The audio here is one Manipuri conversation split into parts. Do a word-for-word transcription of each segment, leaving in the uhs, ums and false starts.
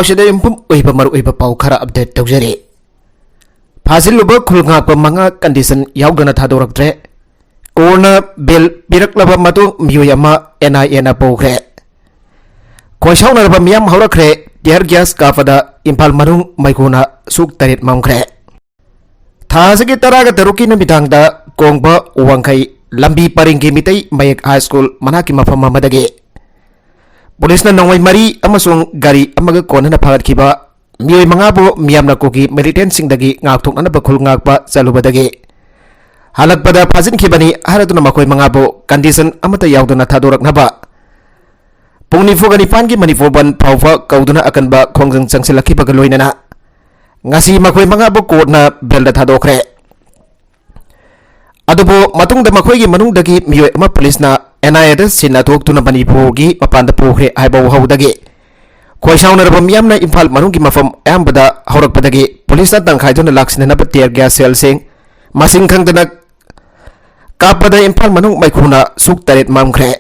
ꯑꯁꯤꯗ ꯌꯨꯝꯐꯝ ꯑꯣꯏꯕ ꯃꯔꯨꯑꯣꯏꯕ ꯄꯥꯎ ꯈꯔ ꯑꯞꯗꯦꯠ ꯇꯧꯖꯔꯤ꯫ ꯐꯥꯖꯤꯜꯂꯨꯕ ꯈꯨꯜ ꯉꯥꯛꯄ ꯃꯉꯥ ꯀꯟꯗꯤꯁꯟ ꯌꯥꯎꯗꯅ ꯊꯥꯗꯣꯔꯛꯇ꯭ꯔꯦ꯫ ꯀꯣꯔꯣꯅꯥ ꯕꯦꯜ ꯄꯤꯔꯛꯂꯕ ꯃꯇꯨꯡ ꯃꯤꯑꯣꯏ ꯑꯃ ꯑꯦꯟ ꯑꯥꯏ ꯑꯦꯅ ꯄꯨꯈ꯭ꯔꯦ꯫ ꯈꯣꯏꯁꯥꯎꯅꯔꯕ ꯃꯤꯌꯥꯝ ꯍꯧꯔꯛꯈ꯭ꯔꯦ꯫ ꯇꯤꯌꯔ ꯒ꯭ꯌꯥꯁ ꯀꯥꯞꯄꯗ ꯏꯝꯐꯥꯜ ꯃꯅꯨꯡ ꯃꯩꯈꯨꯅ ꯁꯨꯛ ꯇꯔꯦꯠ ꯃꯝꯈ꯭ꯔꯦ꯫ ꯊꯥ ꯑꯁꯤꯒꯤ ꯇꯔꯥꯒ ꯇꯔꯨꯛꯀꯤ ꯅꯨꯃꯤꯗꯥꯡꯗ ꯀꯣꯡꯕ ꯋꯥꯡꯈꯩ ꯂꯝꯕꯤ ꯄꯔꯤꯡꯒꯤ ꯃꯤꯇꯩ ꯃꯌꯦꯛ ꯍꯥꯏ ꯁ꯭ꯀꯨꯜ ꯃꯅꯥꯛꯀꯤ ꯃꯐꯝ ꯑꯃꯗꯒꯤ ꯄꯨꯂꯤꯁꯅ ꯅꯣꯡꯃꯩ ꯃꯔꯤ ꯑꯃꯁꯨꯡ ꯒꯥꯔꯤ ꯑꯃꯒ ꯀꯣꯟꯅꯅ ꯐꯥꯒꯠꯈꯤꯕ ꯃꯤꯑꯣꯏ ꯃꯉꯥꯕꯨ ꯃꯤꯌꯥꯝꯅ ꯀꯨꯀꯤ ꯃꯤꯂꯤꯇꯦꯟꯁꯤꯡꯗꯒꯤ ꯉꯥꯛꯊꯣꯛꯅꯅꯕ ꯈꯨꯜ ꯉꯥꯛꯄ ꯆꯠꯂꯨꯕꯗꯒꯤ ꯍꯜꯂꯛꯄꯗ ꯐꯥꯖꯤꯟꯈꯤꯕꯅꯤ ꯍꯥꯏꯔꯗꯨꯅ ꯃꯈꯣꯏ ꯃꯉꯥꯕꯨ ꯀꯟꯗꯤꯁꯟ ꯑꯃꯠꯇ ꯌꯥꯎꯗꯅ ꯊꯥꯗꯣꯔꯛꯅꯕ ꯄꯨꯡ ꯅꯤꯐꯨꯒ ꯅꯤꯄꯥꯟꯒꯤ ꯃꯅꯤꯄꯨꯔ ꯕꯟ ꯐꯥꯎꯕ ꯀꯧꯗꯨꯅ ꯑꯀꯟꯕ ꯈꯣꯡꯖꯪ ꯆꯪꯁꯤꯜꯂꯛꯈꯤꯕꯒ ꯂꯣꯏꯅꯅ ꯉꯁꯤ ꯃꯈꯣꯏ ꯃꯉꯥꯕꯨ ꯀꯣꯔꯠꯅ ꯕꯦꯜꯗ ꯊꯥꯗꯣꯛꯈ꯭ꯔꯦ꯫ ꯑꯗꯨꯕꯨ ꯃꯇꯨꯡꯗ ꯃꯈꯣꯏꯒꯤ ꯃꯅꯨꯡꯗꯒꯤ ꯃꯤꯑꯣꯏ ꯑꯃ ꯄꯨꯂꯤꯁꯅ ꯑꯦꯟ ꯑꯥꯏ ꯑꯦꯗ ꯁꯤꯟꯅ ꯊꯣꯛꯇꯨꯅ ꯃꯅꯤꯄꯨꯔꯒꯤ ꯃꯄꯥꯟꯗ ꯄꯨꯈ꯭ꯔꯦ ꯍꯥꯏꯕ ꯎꯍꯧꯗꯒꯤ ꯈꯣꯏꯁꯥꯎꯅꯔꯕ ꯃꯤꯌꯥꯝꯅ ꯏꯝꯐꯥꯜ ꯃꯅꯨꯡꯒꯤ ꯃꯐꯝ ꯑꯌꯥꯝꯕꯗ ꯍꯧꯔꯛꯄꯗꯒꯤ ꯄꯨꯂꯤꯁꯅ ꯇꯪꯈꯥꯏꯗꯨꯅ ꯂꯥꯛꯁꯤꯟꯅꯅꯕ ꯇꯤꯌꯔ ꯒ꯭ꯌꯥꯁ ꯁꯦꯜꯁꯤꯡ ꯃꯁꯤꯡ ꯈꯪꯗꯅ ꯀꯥꯞꯄꯗ ꯏꯝꯐꯥꯜ ꯃꯅꯨꯡ ꯃꯩꯈꯨꯅ ꯁꯨꯛ ꯇꯔꯦꯠ ꯃꯝꯈ꯭ꯔꯦ꯫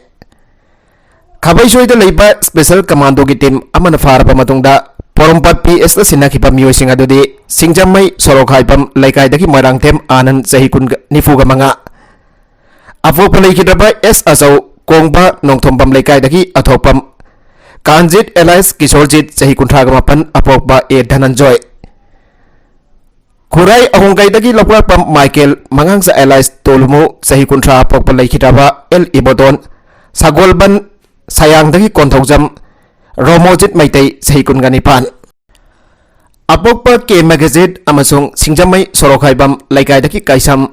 ꯈꯥꯕꯩꯁꯣꯏꯗ ꯂꯩꯕ ꯁ꯭ꯄꯦꯁꯦꯜ ꯀꯃꯥꯟꯗꯣꯒꯤ ꯇꯤꯝ ꯑꯃꯅ ꯐꯥꯔꯕ ꯃꯇꯨꯡꯗ ꯄꯣꯔꯣꯝꯄꯥꯠ ꯄꯤ ꯑꯦꯁꯇ ꯁꯤꯟꯅꯈꯤꯕ ꯃꯤꯑꯣꯏꯁꯤꯡ ꯑꯗꯨꯗꯤ ꯁꯤꯡꯖꯃꯩ ꯁꯣꯔꯣꯛ ꯍꯥꯏꯕꯝ ꯂꯩꯀꯥꯏꯗꯒꯤ ꯃꯣꯏꯔꯥꯡꯊꯦꯝ ꯑꯥꯅꯟ ꯆꯍꯤ ꯀꯨꯟ ꯅꯤꯐꯨꯒ ꯃꯉꯥ, ꯑꯄꯣꯛꯄ ꯂꯩꯈꯤꯗ꯭ꯔꯕ ꯑꯦꯁ ꯑꯆꯧ ꯀꯣꯡꯕ ꯅꯣꯡꯊꯣꯝꯕꯝ ꯂꯩꯀꯥꯏꯗꯒꯤ ꯑꯊꯣꯛꯄꯝ ꯀꯥꯟꯖꯤꯠ ꯑꯦꯂꯥꯏꯁ ꯀꯤꯁꯣꯔꯖꯤꯠ ꯆꯍꯤ ꯀꯨꯟꯊ꯭ꯔꯥꯒ ꯃꯥꯄꯟ, ꯑꯄꯣꯛꯄ ꯑꯦ ꯙꯅꯟꯖꯣꯏ꯫ ꯈꯨꯔꯥꯏ ꯑꯍꯣꯡꯒꯩꯗꯒꯤ ꯂꯧꯄꯥꯛꯄꯝ ꯃꯥꯏꯀꯦꯜ ꯃꯉꯥꯡꯖꯥ ꯑꯦꯂꯥꯏꯁ ꯇꯣꯂꯨꯃꯨ ꯆꯍꯤ ꯀꯨꯟꯊ꯭ꯔꯥ, ꯑꯄꯣꯛꯄ ꯂꯩꯈꯤꯗ꯭ꯔꯕ ꯑꯦꯜ ꯏꯕꯣꯇꯣꯟ, ꯁꯒꯣꯜꯕꯟ ꯁꯌꯥꯡꯗꯒꯤ ꯀꯣꯟꯊꯧꯖꯝ ꯔꯣꯃꯣꯖꯤꯠ ꯃꯩꯇꯩ ꯆꯍꯤ ꯀꯨꯟꯒ ꯅꯤꯄꯥꯟ꯫ ꯑꯄꯣꯛꯄ ꯀꯦ ꯃꯦꯒꯖꯤꯠ ꯑꯃꯁꯨꯡ ꯁꯤꯡꯖꯃꯩ ꯁꯣꯔꯣꯛꯈꯥꯏꯕꯝ ꯂꯩꯀꯥꯏꯗꯒꯤ ꯀꯥꯏꯁꯝ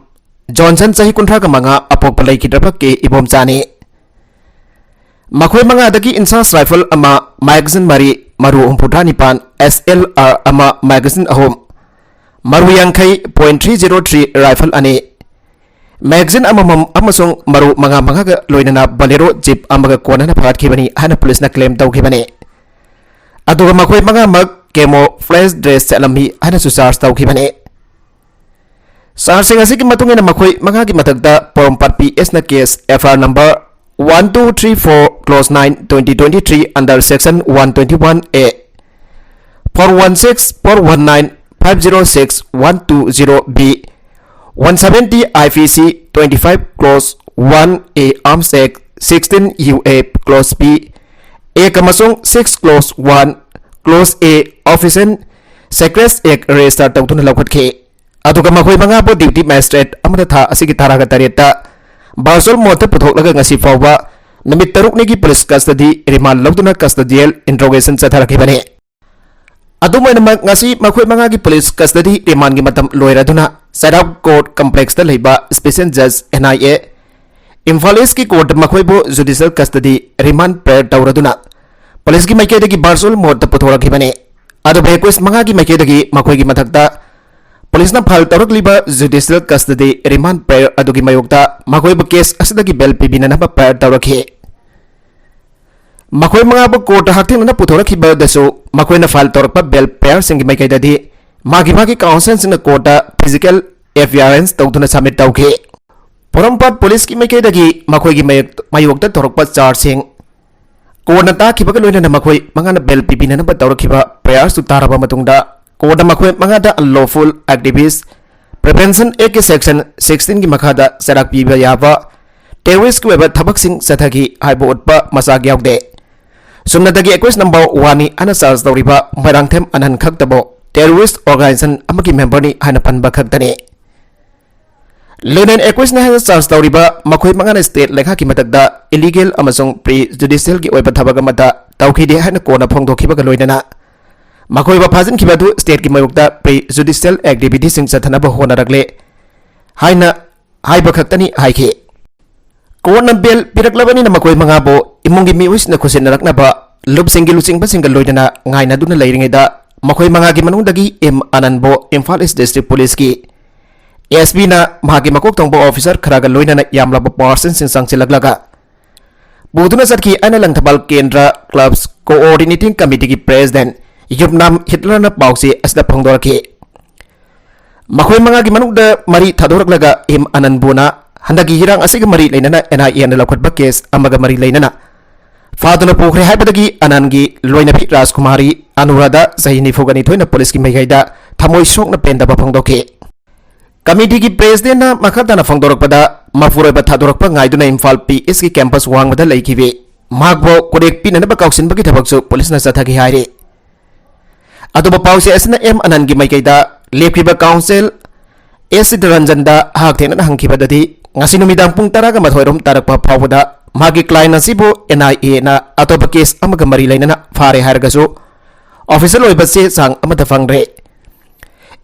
ꯖꯣꯟꯁꯟ ꯆꯍꯤ ꯀꯨꯟꯊ꯭ꯔꯥꯒ ꯃꯉꯥ, ꯑꯄꯣꯛꯄ ꯂꯩꯈꯤꯗ꯭ꯔꯕ ꯀꯦ ꯏꯕꯣꯝꯆꯥꯅꯤ꯫ ꯃꯈꯣꯏ ꯃꯉꯥꯗꯒꯤ ꯏꯟꯁꯥꯁ ꯔꯥꯏꯐꯜ ꯑꯃ, ꯃꯦꯒꯥꯖꯤꯟ ꯃꯔꯤ, ꯃꯔꯨ ꯍꯨꯝꯐꯨꯇꯔꯥ ꯅꯤꯄꯥꯟ, ꯑꯦꯁ ꯑꯦꯜ ꯑꯥꯔ ꯑꯃ, ꯃꯦꯒꯥꯖꯤꯟ ꯑꯍꯨꯝ, ꯃꯔꯨ ꯌꯥꯡꯈꯩ point three zero three rifle ꯑꯅꯤ, ꯃꯦꯒꯥꯖꯤꯟ ꯑꯃꯃꯝ ꯑꯃꯁꯨꯡ ꯃꯔꯨ ꯃꯉꯥ ꯃꯉꯥꯒ ꯂꯣꯏꯅꯅ ꯕꯣꯂꯦꯔꯣ ꯖꯤꯞ ꯑꯃꯒ ꯀꯣꯟꯅꯅ ꯐꯥꯒꯠꯈꯤꯕꯅꯤ ꯍꯥꯏꯅ ꯄꯨꯂꯤꯁꯅ ꯀ꯭ꯂꯦꯝ ꯇꯧꯈꯤꯕꯅꯤ꯫ ꯑꯗꯨꯒ ꯃꯈꯣꯏ ꯃꯉꯥꯃꯛ ꯀꯦꯃꯣꯐ꯭ꯂꯦꯖ ꯗ꯭ꯔꯦꯁ ꯁꯦꯠꯂꯝꯃꯤ ꯍꯥꯏꯅꯁꯨ ꯆꯥꯔꯖ ꯇꯧꯈꯤꯕꯅꯤ꯫ ꯆꯥꯔꯖꯁꯤꯡ ꯑꯁꯤꯒꯤ ꯃꯇꯨꯡ ꯏꯟꯅ ꯃꯈꯣꯏ ꯃꯉꯥꯒꯤ ꯃꯊꯛꯇ ꯄꯣꯔꯣꯝꯄꯥꯠ ꯄꯤ ꯑꯦꯁꯅ case F I R number one two three four clause nine twenty twenty three under section one twenty one A, four one six four one nine five zero six one two zero B, one seventy I P C twenty-five clause one A Arms Act, sixteen U A clause B, Act ꯑꯃꯁꯨꯡ six clause one clause A Office and Secrets Act register ꯇꯧꯗꯨꯅ ꯂꯧꯈꯠꯈꯤ꯫ ꯑꯗꯨꯒ ꯃꯈꯣꯏ ꯃꯉꯥꯕꯨ duty magistrate ꯑꯃꯅ ꯊꯥ ꯑꯁꯤꯒꯤ ꯇꯔꯥꯒ ꯇꯔꯦꯠꯇ virtual mode ꯇ ꯄꯨꯊꯣꯛꯂꯒ ꯉꯁꯤ ꯐꯥꯎꯕ ꯅꯨꯃꯤꯠ ꯇꯔꯨꯛꯅꯤꯒꯤ police custody remand ꯂꯧꯗꯨꯅ custodial interrogation ꯆꯠꯊꯔꯛꯈꯤꯕꯅꯤ꯫ ꯑꯗꯨꯝ ꯑꯣꯏꯅꯃꯛ, ꯉꯁꯤ ꯃꯈꯣꯏ ꯃꯉꯥꯒꯤ police custody remand ꯒꯤ ꯃꯇꯝ ꯂꯣꯏꯔꯗꯨꯅ ꯆꯩꯔꯥꯎ court complex ꯇ ꯂꯩꯕ special judge N I A Imphal East ꯀꯤ court ꯇ ꯃꯈꯣꯏꯕꯨ judicial custody remand prayer ꯇꯧꯔꯗꯨꯅ police ꯀꯤ ꯃꯥꯏꯀꯩꯗꯒꯤ virtual mode ꯇ ꯄꯨꯊꯣꯔꯛꯈꯤꯕꯅꯤ꯫ ꯑꯗꯨꯕꯨ accused ꯃꯉꯥꯒꯤ ꯃꯥꯏꯀꯩꯗꯒꯤ ꯃꯈꯣꯏꯒꯤ ꯃꯊꯛꯇ police ꯅ file ꯇꯧꯔꯛꯂꯤꯕ judicial custody remand prayer ꯑꯗꯨꯒꯤ ꯃꯥꯌꯣꯛꯇ ꯃꯈꯣꯏꯕꯨ case ꯑꯁꯤꯗꯒꯤ bail ꯄꯤꯕꯤꯅꯅꯕ prayer ꯇꯧꯔꯛꯈꯤ꯫ ꯃꯈꯣꯏ ꯃꯉꯥꯕꯨ court ꯇ ꯍꯛꯊꯦꯡꯅꯅ ꯄꯨꯊꯣꯔꯛꯈꯤꯕꯗꯁꯨ ꯃꯈꯣꯏꯅ file ꯇꯧꯔꯛꯄ bail prayer ꯁꯤꯡꯒꯤ ꯃꯥꯏꯀꯩꯗꯗꯤ ꯃꯥꯒꯤ ꯃꯥꯒꯤ counsel ꯁꯤꯡꯅ court ꯇ physical appearance ꯇꯧꯗꯨꯅ submit ꯇꯧꯈꯤ꯫ ꯄꯣꯔꯣꯝꯄꯥꯠ police ꯀꯤ ꯃꯥꯏꯀꯩꯗꯒꯤ ꯃꯈꯣꯏꯒꯤ ꯃꯥꯌꯣꯛ-, ꯃꯥꯌꯣꯛꯇ ꯇꯧꯔꯛꯄ charge ꯁꯤꯡ court ꯅ ꯇꯥꯈꯤꯕꯒ ꯂꯣꯏꯅꯅ ꯃꯈꯣꯏ ꯃꯉꯥꯅ bail ꯄꯤꯕꯤꯅꯅꯕ ꯇꯧꯔꯛꯈꯤꯕ prayer ꯁꯨ ꯇꯥꯔꯕ ꯃꯇꯨꯡꯗ, court ꯅ ꯃꯈꯣꯏ ꯃꯉꯥꯗ Unlawful Activist Prevention Act ꯀꯤ section sixteen ꯒꯤ ꯃꯈꯥꯗ ꯆꯩꯔꯥꯛ ꯄꯤꯕ ꯌꯥꯕ terrorist ꯀꯤ ꯑꯣꯏꯕ ꯊꯕꯛꯁꯤꯡ ꯆꯠꯊꯈꯤ ꯍꯥꯏꯕ ꯎꯠꯄ ꯃꯆꯥꯛ ꯌꯥꯎꯗꯦ꯫ ꯁꯨꯞꯅꯇꯒꯤ accused number one ꯅꯤ ꯍꯥꯏꯅ charge ꯇꯧꯔꯤꯕ ꯃꯣꯏꯔꯥꯡꯊꯦꯝ ꯑꯅꯟ ꯈꯛꯇꯕꯨ terrorist organization ꯑꯃꯒꯤ member ꯅꯤ ꯍꯥꯏꯅ ꯄꯟꯕ ꯈꯛꯇꯅꯤ꯫ ꯂꯣꯏꯅꯅ accused ꯅꯤ ꯍꯥꯏꯅ charge ꯇꯧꯔꯤꯕ ꯃꯈꯣꯏ ꯃꯉꯥꯅ state ꯂꯩꯉꯥꯛꯀꯤ ꯃꯊꯛꯇ illegal ꯑꯃꯁꯨꯡ prejudicial ꯒꯤ ꯑꯣꯏꯕ ꯊꯕꯛ ꯑꯃꯠꯇ ꯇꯧꯈꯤꯗꯦ ꯍꯥꯏꯅ ꯀꯣꯟꯅ ꯐꯣꯡꯗꯣꯛꯈꯤꯕꯒ ꯂꯣꯏꯅꯅ ꯃꯈꯣꯏꯕꯨ ꯐꯥꯖꯤꯟꯈꯤꯕ ꯑꯗꯨ state ꯀꯤ ꯃꯥꯌꯣꯛꯇ prejudicial activity ꯁꯤꯡ ꯆꯠꯊꯅꯕ ꯍꯣꯠꯅꯔꯛꯂꯦ ꯍꯥꯏꯅ ꯍꯥꯏꯕ ꯈꯛꯇꯅꯤ ꯍꯥꯏꯈꯤ꯫ Court ꯅ bail ꯄꯤꯔꯛꯂꯕꯅꯤꯅ ꯃꯈꯣꯏ ꯃꯉꯥꯕꯨ ꯏꯃꯨꯡꯒꯤ ꯃꯤꯑꯣꯏꯁꯤꯡꯅ ꯈꯨꯠꯁꯤꯟꯅꯔꯛꯅꯕ ꯂꯨꯞꯁꯤꯡꯒꯤ ꯂꯨꯆꯤꯡꯕꯁꯤꯡꯒ ꯂꯣꯏꯅꯅ ꯉꯥꯏꯅꯗꯨꯅ ꯂꯩꯔꯤꯉꯩꯗ, ꯃꯈꯣꯏ ꯃꯉꯥꯒꯤ ꯃꯅꯨꯡꯗꯒꯤ ꯑꯦꯝ ꯑꯅꯟꯕꯨ ꯏꯝꯐꯥꯜ East District Police ꯀꯤ S P ꯅ ꯃꯍꯥꯛꯀꯤ ꯃꯀꯣꯛ ꯊꯣꯡꯕ officer ꯈꯔꯒ ꯂꯣꯏꯅꯅ ꯌꯥꯝꯂꯕ persons ꯁꯤꯡ ꯆꯪꯁꯤꯜꯂꯛꯂꯒ ꯄꯨꯗꯨꯅ ꯆꯠꯈꯤ ꯍꯥꯏꯅ ꯂꯪꯊꯕꯥꯜ ꯀꯦꯟꯗ꯭ꯔ clubs coordinating committee ꯒꯤ president ꯌꯨꯝꯅꯥꯝ ꯍꯤꯠꯂꯔꯅ ꯄꯥꯎꯆꯦ ꯑꯁꯤꯗ ꯐꯣꯡꯗꯣꯔꯛꯈꯤ꯫ ꯃꯈꯣꯏ ꯃꯉꯥꯒꯤ ꯃꯅꯨꯡꯗ ꯃꯔꯤ ꯊꯥꯗꯣꯔꯛꯂꯒ ꯑꯦꯝ ꯑꯅꯟꯕꯨꯅ ꯍꯟꯗꯛꯀꯤ ꯏꯔꯥꯡ ꯑꯁꯤꯒ ꯃꯔꯤ ꯂꯩꯅꯅ N I A ꯅ ꯂꯧꯈꯠꯄ case ꯑꯃꯒ ꯃꯔꯤ ꯂꯩꯅꯅ ꯐꯥꯗꯨꯅ ꯄꯨꯈ꯭ꯔꯦ ꯍꯥꯏꯕꯗꯒꯤ ꯑꯅꯟꯒꯤ ꯂꯣꯏꯅꯕꯤ ꯔꯥꯖꯀꯨꯃꯥꯔꯤ ꯑꯅꯨꯔꯥꯙ, ꯆꯍꯤ ꯅꯤꯐꯨꯒ ꯅꯤꯊꯣꯏꯅ ꯄꯨꯂꯤꯁꯀꯤ ꯃꯥꯏꯀꯩꯗ ꯊꯃꯣꯏ ꯁꯣꯛꯅ ꯄꯦꯟꯗꯕ ꯐꯣꯡꯗꯣꯛꯈꯤ꯫ ꯀꯃꯤꯇꯤꯒꯤ ꯄ꯭ꯔꯦꯁꯤꯗꯦꯟꯠꯅ ꯃꯈꯥ ꯇꯥꯅ ꯐꯣꯡꯗꯣꯔꯛꯄꯗ, ꯃꯄꯨꯔꯣꯏꯕ ꯊꯥꯗꯣꯔꯛꯄ ꯉꯥꯏꯗꯨꯅ ꯏꯝꯐꯥꯜ ꯄꯤ ꯑꯦꯁꯀꯤ ꯀꯦꯝꯄꯁ ꯋꯥꯡꯃꯗ ꯂꯩꯈꯤꯕꯤ ꯃꯍꯥꯛꯄꯨ ꯀꯣꯔꯦꯛ ꯄꯤꯅꯅꯕ ꯀꯥꯎꯁꯤꯟꯕꯒꯤ ꯊꯕꯛꯁꯨ ꯄꯨꯂꯤꯁꯅ ꯆꯠꯊꯈꯤ ꯍꯥꯏꯔꯤ꯫ ꯑꯗꯨꯕꯨ ꯄꯥꯎꯆꯦ ꯑꯁꯤꯅ ꯑꯦꯝ ꯑꯅꯟꯒꯤ ꯃꯥꯏꯀꯩꯗ ꯂꯦꯞꯈꯤꯕ ꯀꯥꯎꯟꯁꯤꯜ ꯑꯦꯁ ꯁꯤꯇꯔꯟꯖꯟꯗ ꯍꯛꯊꯦꯡꯅꯅ ꯍꯪꯈꯤꯕꯗꯗꯤ, ꯉꯁꯤ ꯅꯨꯃꯤꯗꯥꯡ ꯄꯨꯡ ꯇꯔꯥꯒ ꯃꯥꯊꯣꯏ ꯔꯣꯝ ꯇꯥꯔꯛꯄ ꯐꯥꯎꯕꯗ ꯃꯍꯥꯛꯀꯤ ꯀ꯭ꯂꯥꯏꯟ ꯑꯁꯤꯕꯨ ꯑꯦꯟ ꯑꯥꯏ ꯑꯦꯅ ꯑꯇꯣꯞꯄ ꯀꯦꯁ ꯑꯃꯒ ꯃꯔꯤ ꯂꯩꯅꯅ ꯐꯥꯔꯦ ꯍꯥꯏꯔꯒꯁꯨ, ꯑꯣꯐꯤꯁꯤꯌꯦꯜ ꯑꯣꯏꯕ ꯆꯦ ꯆꯥꯡ ꯑꯃꯠꯇ ꯐꯪꯗ꯭ꯔꯦ꯫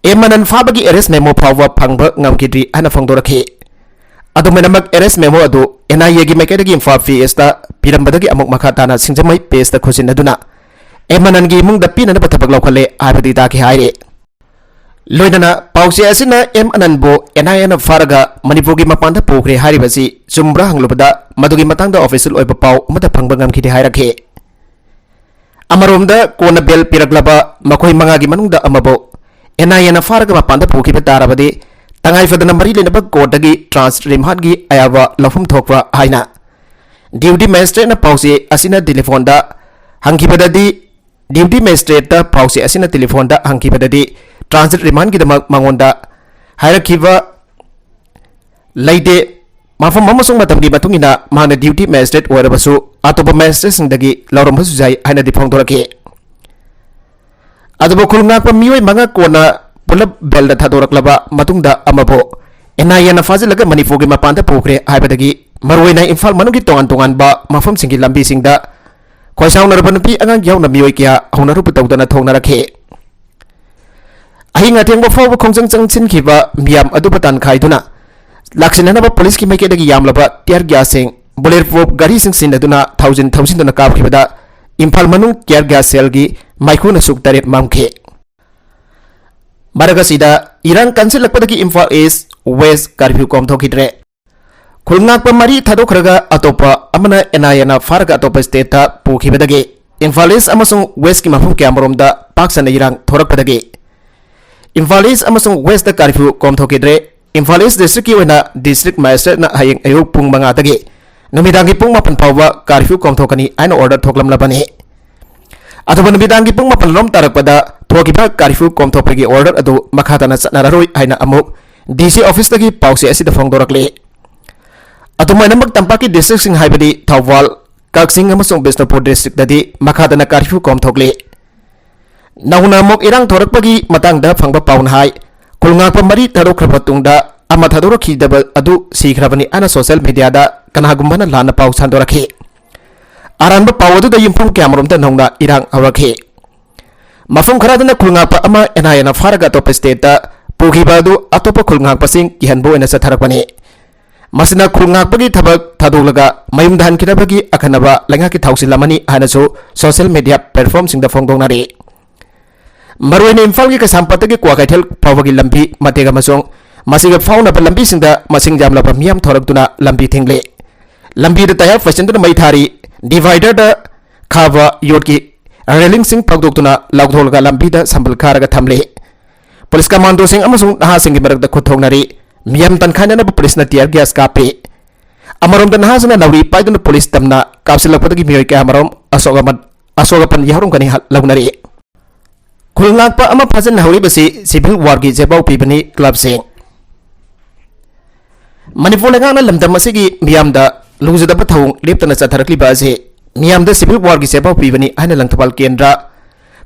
ꯑꯦꯝ ꯑꯅꯟ ꯐꯥꯕꯒꯤ ꯑꯦꯔꯦꯁ ꯃꯦꯃꯣ ꯐꯥꯎꯕ ꯐꯪꯕ ꯉꯝꯈꯤꯗ꯭ꯔꯤ ꯍꯥꯏꯅ ꯐꯣꯡꯗꯣꯔꯛꯈꯤ꯫ ꯑꯗꯨꯃꯥꯏꯅꯃꯛ ꯑꯦꯔꯦꯁ ꯃꯦꯃꯣ ꯑꯗꯨ ꯑꯦꯟ ꯑꯥꯏ ꯑꯦꯒꯤ ꯃꯥꯏꯀꯩꯗꯒꯤ ꯏꯝꯐꯥꯜ ꯄꯤ ꯑꯦꯁꯇ ꯄꯤꯔꯝꯕꯗꯒꯤ ꯑꯃꯨꯛ ꯃꯈꯥ ꯇꯥꯅ ꯁꯤꯡꯖꯃꯩ ꯄꯤ ꯑꯦꯁꯇ ꯈꯨꯠꯁꯤꯟꯅꯗꯨꯅ ꯑꯦꯝ ꯑꯅꯟꯒꯤ ꯏꯃꯨꯡꯗ ꯄꯤꯅꯅꯕ ꯊꯕꯛ ꯂꯧꯈꯠꯂꯦ ꯍꯥꯏꯕꯗꯤ ꯇꯥꯛꯈꯤ ꯍꯥꯏꯔꯤ꯫ ꯂꯣꯏꯅꯅ ꯄꯥꯎꯆꯦ ꯑꯁꯤꯅ ꯑꯦꯝ ꯑꯅꯟꯕꯨ ꯑꯦꯟ ꯑꯥꯏ ꯑꯦꯅ ꯐꯥꯔꯒ ꯃꯅꯤꯄꯨꯔꯒꯤ ꯃꯄꯥꯟꯗ ꯄꯨꯈ꯭ꯔꯦ ꯍꯥꯏꯔꯤꯕꯁꯤ ꯆꯨꯝꯕ꯭ꯔꯥ ꯍꯪꯂꯨꯕꯗ, ꯃꯗꯨꯒꯤ ꯃꯇꯥꯡꯗ ꯑꯣꯐꯤꯁꯤꯌꯦꯜ ꯑꯣꯏꯕ ꯄꯥꯎ ꯑꯃꯠꯇ ꯐꯪꯕ ꯉꯝꯈꯤꯗꯦ ꯍꯥꯏꯔꯛꯈꯤ꯫ ꯑꯃꯔꯣꯝꯗ, ꯀꯣꯟꯅ ꯕꯦꯜ ꯄꯤꯔꯛꯂꯕ ꯃꯈꯣꯏ ꯃꯉꯥꯒꯤ ꯃꯅꯨꯡꯗ ꯑꯃꯕꯨ ꯑꯦꯟ ꯑꯥꯏ ꯑꯦꯅ ꯐꯥꯔꯒ ꯃꯄꯥꯟꯗ ꯄꯨꯈꯤꯕ ꯇꯥꯔꯕꯗꯤ, ꯇꯉꯥꯏ ꯐꯗꯅ ꯃꯔꯤ ꯂꯩꯅꯕ ꯀꯣꯔꯠꯇꯒꯤ ꯇ꯭ꯔꯥꯟꯁ ꯔꯤꯃꯥꯟꯒꯤ ꯑꯌꯥꯕ ꯂꯧꯐꯝ ꯊꯣꯛꯄ꯭ꯔꯥ ꯍꯥꯏꯅ ꯗ꯭ꯌꯨꯇꯤ ꯃꯦꯖꯤꯁꯇ꯭ꯔꯦꯠꯅ ꯄꯥꯎꯆꯦ ꯑꯁꯤꯅ ꯇꯦꯂꯤꯐꯣꯟꯗ ꯍꯪꯈꯤꯕꯗꯗꯤ, ꯗ꯭ꯌꯨꯇꯤ ꯃꯦꯖꯤꯁꯇ꯭ꯔꯦꯠꯇ ꯄꯥꯎꯆꯦ ꯑꯁꯤꯅ ꯇꯦꯂꯤꯐꯣꯟꯗ ꯍꯪꯈꯤꯕꯗꯗꯤ, ꯇ꯭ꯔꯥꯟꯖꯤꯠ ꯔꯤꯃꯥꯟꯒꯤꯗꯃꯛ ꯃꯉꯣꯟꯗ ꯍꯥꯏꯔꯛꯈꯤꯕ ꯂꯩꯇꯦ꯫ ꯃꯐꯝ ꯑꯃꯁꯨꯡ ꯃꯇꯝꯒꯤ ꯃꯇꯨꯡ ꯏꯟꯅ ꯃꯍꯥꯛꯅ ꯗ꯭ꯌꯨꯇꯤ ꯃꯦꯖꯤꯁꯇ꯭ꯔꯦꯠ ꯑꯣꯏꯔꯕꯁꯨ, ꯑꯇꯣꯞꯄ ꯃꯦꯖꯤꯁꯇ꯭ꯔꯦꯠꯁꯤꯡꯗꯒꯤ ꯂꯧꯔꯝꯕꯁꯨ ꯌꯥꯏ ꯍꯥꯏꯅꯗꯤ ꯐꯣꯡꯗꯣꯔꯛꯈꯤ꯫ ꯑꯗꯨꯕꯨ ꯈꯨꯜ ꯉꯥꯛꯄ ꯃꯤꯑꯣꯏ ꯃꯉꯥ ꯀꯣꯟꯅ ꯄꯨꯂꯞ ꯕꯦꯜꯗ ꯊꯥꯗꯣꯔꯛꯂꯕ ꯃꯇꯨꯡꯗ ꯑꯃꯕꯨ ꯑꯦꯟ ꯑꯥꯏ ꯑꯦꯅ ꯐꯥꯖꯤꯜꯂꯒ ꯃꯅꯤꯄꯨꯔꯒꯤ ꯃꯄꯥꯟꯗ ꯄꯨꯈ꯭ꯔꯦ ꯍꯥꯏꯕꯗꯒꯤ, ꯃꯔꯨꯑꯣꯏꯅ ꯏꯝꯐꯥꯜ ꯃꯅꯨꯡꯒꯤ ꯇꯣꯉꯥꯟ ꯇꯣꯉꯥꯟꯕ ꯃꯐꯝꯁꯤꯡꯒꯤ ꯂꯝꯕꯤꯁꯤꯡꯗ ꯈꯣꯏꯁꯥꯎꯅꯔꯕ ꯅꯨꯄꯤ ꯑꯉꯥꯡ ꯌꯥꯎꯅ ꯃꯤꯑꯣꯏ ꯀꯌꯥ ꯍꯧꯅꯔꯨꯕ ꯇꯧꯗꯅ ꯊꯣꯛꯅꯔꯛꯈꯤ꯫ ꯑꯍꯤꯡ ꯑꯊꯦꯡꯕ ꯐꯥꯎꯕ ꯈꯣꯡꯖꯪ ꯆꯪꯁꯤꯟꯈꯤꯕ ꯃꯤꯌꯥꯝ ꯑꯗꯨꯕꯨ ꯇꯥꯟꯈꯥꯏꯗꯨꯅ ꯂꯥꯛꯁꯤꯟꯅꯅꯕ ꯄꯨꯂꯤꯁꯀꯤ ꯃꯥꯏꯀꯩꯗꯒꯤ ꯌꯥꯝꯂꯕ ꯇꯤꯌꯔ ꯒ꯭ꯌꯥꯁꯁꯤꯡ, ꯕꯨꯂꯦꯠ ꯄ꯭ꯔꯨꯐ ꯒꯥꯔꯤꯁꯤꯡ ꯁꯤꯖꯤꯟꯅꯗꯨꯅ ꯊꯧꯖꯤꯟ ꯊꯧꯖꯤꯟꯗꯨꯅ ꯀꯥꯞꯈꯤꯕꯗ ꯏꯝꯐꯥꯜ ꯃꯅꯨꯡ ꯇꯤꯌꯔ ꯒ꯭ꯌꯥꯁ ꯁꯦꯜꯒꯤ ꯃꯥꯏꯈꯨꯅ ꯁꯨꯛ ꯇꯔꯦꯠ ꯃꯝꯈꯤ꯫ ꯃꯔꯛ ꯑꯁꯤꯗ, ꯏꯔꯥꯡ ꯀꯟꯁꯤꯜꯂꯛꯄꯗꯒꯤ ꯏꯝꯐꯥꯜ ꯏꯁ ꯋꯦꯁ ꯀꯔꯐ꯭ꯌꯨ ꯀꯣꯝꯊꯣꯛꯈꯤꯗ꯭ꯔꯦ꯫ ꯈꯨꯜ ꯉꯥꯛꯄ ꯃꯔꯤ ꯊꯥꯗꯣꯛꯈ꯭ꯔꯒ ꯑꯇꯣꯞꯄ ꯑꯃꯅ ꯑꯦꯟ ꯑꯥꯏ ꯑꯦꯅ ꯐꯥꯔꯒ ꯑꯇꯣꯞꯄ ꯁ꯭ꯇꯦꯠꯇ ꯄꯨꯈꯤꯕꯗꯒꯤ ꯏꯝꯐꯥꯜ ꯏꯁ ꯑꯃꯁꯨꯡ ꯋꯦꯁꯀꯤ ꯃꯐꯝ ꯀꯌꯥꯃꯔꯣꯝꯗ ꯄꯥꯛ ꯁꯟꯅ ꯏꯔꯥꯡ ꯊꯣꯔꯛꯄꯗꯒꯤ ꯏꯝꯐꯥꯜ ꯏꯁ ꯑꯃꯁꯨꯡ ꯋꯦꯁꯇ ꯀꯔꯐ꯭ꯌꯨ ꯀꯣꯝꯊꯣꯛꯈꯤꯗ꯭ꯔꯦ꯫ ꯏꯝꯐꯥꯜ ꯏꯁ ꯗꯤꯁꯇ꯭ꯔꯤꯛꯀꯤ ꯑꯣꯏꯅ ꯗꯤꯁꯇ꯭ꯔꯤꯛ ꯃꯦꯖꯤꯁꯇ꯭ꯔꯦꯠꯅ ꯍꯌꯦꯡ ꯑꯌꯨꯛ ꯄꯨꯡ ꯃꯉꯥꯗꯒꯤ ꯅꯨꯃꯤꯗꯥꯡꯒꯤ ꯄꯨꯡ ꯃꯥꯄꯟ ꯐꯥꯎꯕ curfew ꯀꯣꯝꯊꯣꯛꯀꯅꯤ ꯍꯥꯏꯅ order ꯊꯣꯛꯂꯝꯂꯕꯅꯤ꯫ ꯑꯗꯨꯕꯨ ꯅꯨꯃꯤꯗꯥꯡꯒꯤ ꯄꯨꯡ ꯃꯥꯄꯟ ꯂꯣꯝ ꯇꯥꯔꯛꯄꯗ ꯊꯣꯛꯈꯤꯕ curfew ꯀꯣꯝꯊꯣꯛꯄꯒꯤ order ꯑꯗꯨ ꯃꯈꯥ ꯇꯥꯅ ꯆꯠꯅꯔꯔꯣꯏ ꯍꯥꯏꯅ ꯑꯃꯨꯛ D C officeꯇꯒꯤ ꯄꯥꯎꯆꯦ ꯑꯁꯤꯗ ꯐꯣꯡꯗꯣꯔꯛꯂꯤ꯫ ꯑꯗꯨꯃꯥꯏꯅꯃꯛ ꯇꯝꯄꯥꯛꯀꯤ districtꯁꯤꯡ ꯍꯥꯏꯕꯗꯤ ꯊꯧꯕꯥꯜ, ꯀꯛꯆꯤꯡ ꯑꯃꯁꯨꯡ ꯕꯤꯁꯅꯨꯄꯨꯔ districtꯇꯗꯤ ꯃꯈꯥ ꯇꯥꯅ curfew ꯀꯣꯝꯊꯣꯛꯂꯤ꯫ ꯅꯧꯅ ꯑꯃꯨꯛ ꯏꯔꯥꯡ ꯊꯣꯔꯛꯄꯒꯤ ꯃꯇꯥꯡꯗ ꯐꯪꯕ ꯄꯥꯎꯅ ꯍꯥꯏ, ꯈꯨꯜꯉꯥꯛꯄ ꯃꯔꯤ ꯊꯥꯗꯣꯛꯈ꯭ꯔꯕ ꯇꯨꯡꯗ ꯑꯃ ꯊꯥꯗꯣꯔꯛꯈꯤꯗꯕ ꯑꯗꯨ ꯁꯤꯈ꯭ꯔꯕꯅꯤ ꯍꯥꯏꯅ social mediaꯗ ꯀꯅꯥꯒꯨꯝꯕꯅ ꯂꯥꯟꯅ ꯄꯥꯎ ꯁꯟꯗꯣꯔꯛꯈꯤ꯫ ꯑꯔꯥꯟꯕ ꯄꯥꯎ ꯑꯗꯨꯗ ꯌꯨꯝꯐꯝ ꯀꯌꯥꯃꯔꯣꯝꯗ ꯅꯧꯅ ꯏꯔꯥꯡ ꯍꯧꯔꯛꯈꯤ꯫ ꯃꯐꯝ ꯈꯔꯗꯅ ꯈꯨꯜꯉꯥꯛꯄ ꯑꯃ NIAꯅ ꯐꯥꯔꯒ ꯑꯇꯣꯞꯄ stateꯇ ꯄꯨꯈꯤꯕ ꯑꯗꯨ ꯑꯇꯣꯞꯄ ꯈꯨꯜꯉꯥꯛꯄꯁꯤꯡ ꯀꯤꯍꯟꯕ ꯑꯣꯏꯅ ꯆꯠꯊꯔꯛꯄꯅꯤ꯫ ꯃꯁꯤꯅ ꯈꯨꯜꯉꯥꯛꯄꯒꯤ ꯊꯕꯛ ꯊꯥꯗꯣꯛꯂꯒ ꯃꯌꯨꯝꯗ ꯍꯟꯈꯤꯅꯕꯒꯤ ꯑꯀꯟꯅꯕ ꯂꯩꯉꯥꯛꯀꯤ ꯊꯧꯁꯤꯜ ꯑꯃꯅꯤ ꯍꯥꯏꯅꯁꯨ social media platformꯁꯤꯡꯗ ꯐꯣꯡꯗꯣꯛꯅꯔꯤ꯫ ꯃꯔꯨꯑꯣꯏꯅ ꯏꯝꯐꯥꯜꯒꯤ ꯀꯩꯁꯥꯝꯄꯥꯠꯇꯒꯤ ꯀ꯭ꯋꯥꯀꯩꯊꯦꯜ ꯐꯥꯎꯕꯒꯤ ꯂꯝꯕꯤ ꯃꯇꯦꯛ ꯑꯃꯁꯨꯡ ꯃꯁꯤꯒ ꯐꯥꯎꯅꯕ ꯂꯝꯕꯤꯁꯤꯡꯗ ꯃꯁꯤꯡ ꯌꯥꯝꯂꯕ ꯃꯤꯌꯥꯝ ꯊꯧꯔꯛꯇꯨꯅ ꯂꯝꯕꯤ ꯊꯤꯡꯂꯤ꯫ ꯂꯝꯕꯤꯗ tyre ꯐꯩꯁꯤꯟꯗꯨꯅ ꯃꯩ ꯊꯥꯔꯤ꯫ Dividerꯗ ꯈꯥꯕ ꯌꯣꯠꯀꯤ railingꯁꯤꯡ ꯐꯥꯎꯗꯣꯛꯇꯨꯅ ꯂꯧꯊꯣꯛꯂꯒ ꯂꯝꯕꯤꯗ ꯁꯝꯕꯜ ꯈꯥꯔꯒ ꯊꯝꯂꯤ꯫ Police commandoꯁꯤꯡ ꯑꯃꯁꯨꯡ ꯅꯍꯥꯁꯤꯡꯒꯤ ꯃꯔꯛꯇ ꯈꯨꯠ ꯊꯣꯛꯅꯔꯤ꯫ ꯃꯤꯌꯥꯝ ꯇꯟꯈꯥꯏꯅꯅꯕ policeꯅ tear gas ꯀꯥꯞꯄꯤ꯫ ꯑꯃꯔꯣꯝꯗ ꯅꯍꯥꯁꯤꯡꯅ ꯅꯥꯎꯔꯤ ꯄꯥꯏꯗꯨꯅ police ꯇꯝꯅ ꯀꯥꯞꯁꯤꯜꯂꯛꯄꯗꯒꯤ ꯃꯤꯑꯣꯏ ꯀꯌꯥꯃꯔꯨꯝ ꯑꯁꯣꯛ ꯑꯃ-, ꯑꯁꯣꯛ ꯑꯄꯟ ꯌꯥꯎꯔꯝꯒꯅꯤ ꯍꯥ-, ꯂꯧꯅꯔꯤ꯫ ꯈꯨꯜ ꯉꯥꯛꯄ ꯑꯃ ꯐꯥꯖꯤꯟꯍꯧꯔꯤꯕꯁꯤ civil warꯒꯤ ꯆꯦꯄꯥꯎ ꯄꯤꯕꯅꯤ clubꯁꯤꯡ꯫ ꯃꯅꯤꯄꯨꯔ ꯂꯩꯉꯥꯛꯅ ꯂꯝꯗꯝ ꯑꯁꯤꯒꯤ ꯃꯤꯌꯥꯝꯗ ꯂꯨꯖꯗꯕ ꯊꯧꯑꯣꯡ ꯂꯦꯞꯇꯅ ꯆꯠꯊꯔꯛꯂꯤꯕ ꯑꯁꯤ ꯃꯤꯌꯥꯝꯗ civil warꯒꯤ ꯆꯦꯄꯥꯎ ꯄꯤꯕꯅꯤ ꯍꯥꯏꯅ ꯂꯪꯊꯕꯥꯜ ꯀꯦꯟꯗ꯭ꯔ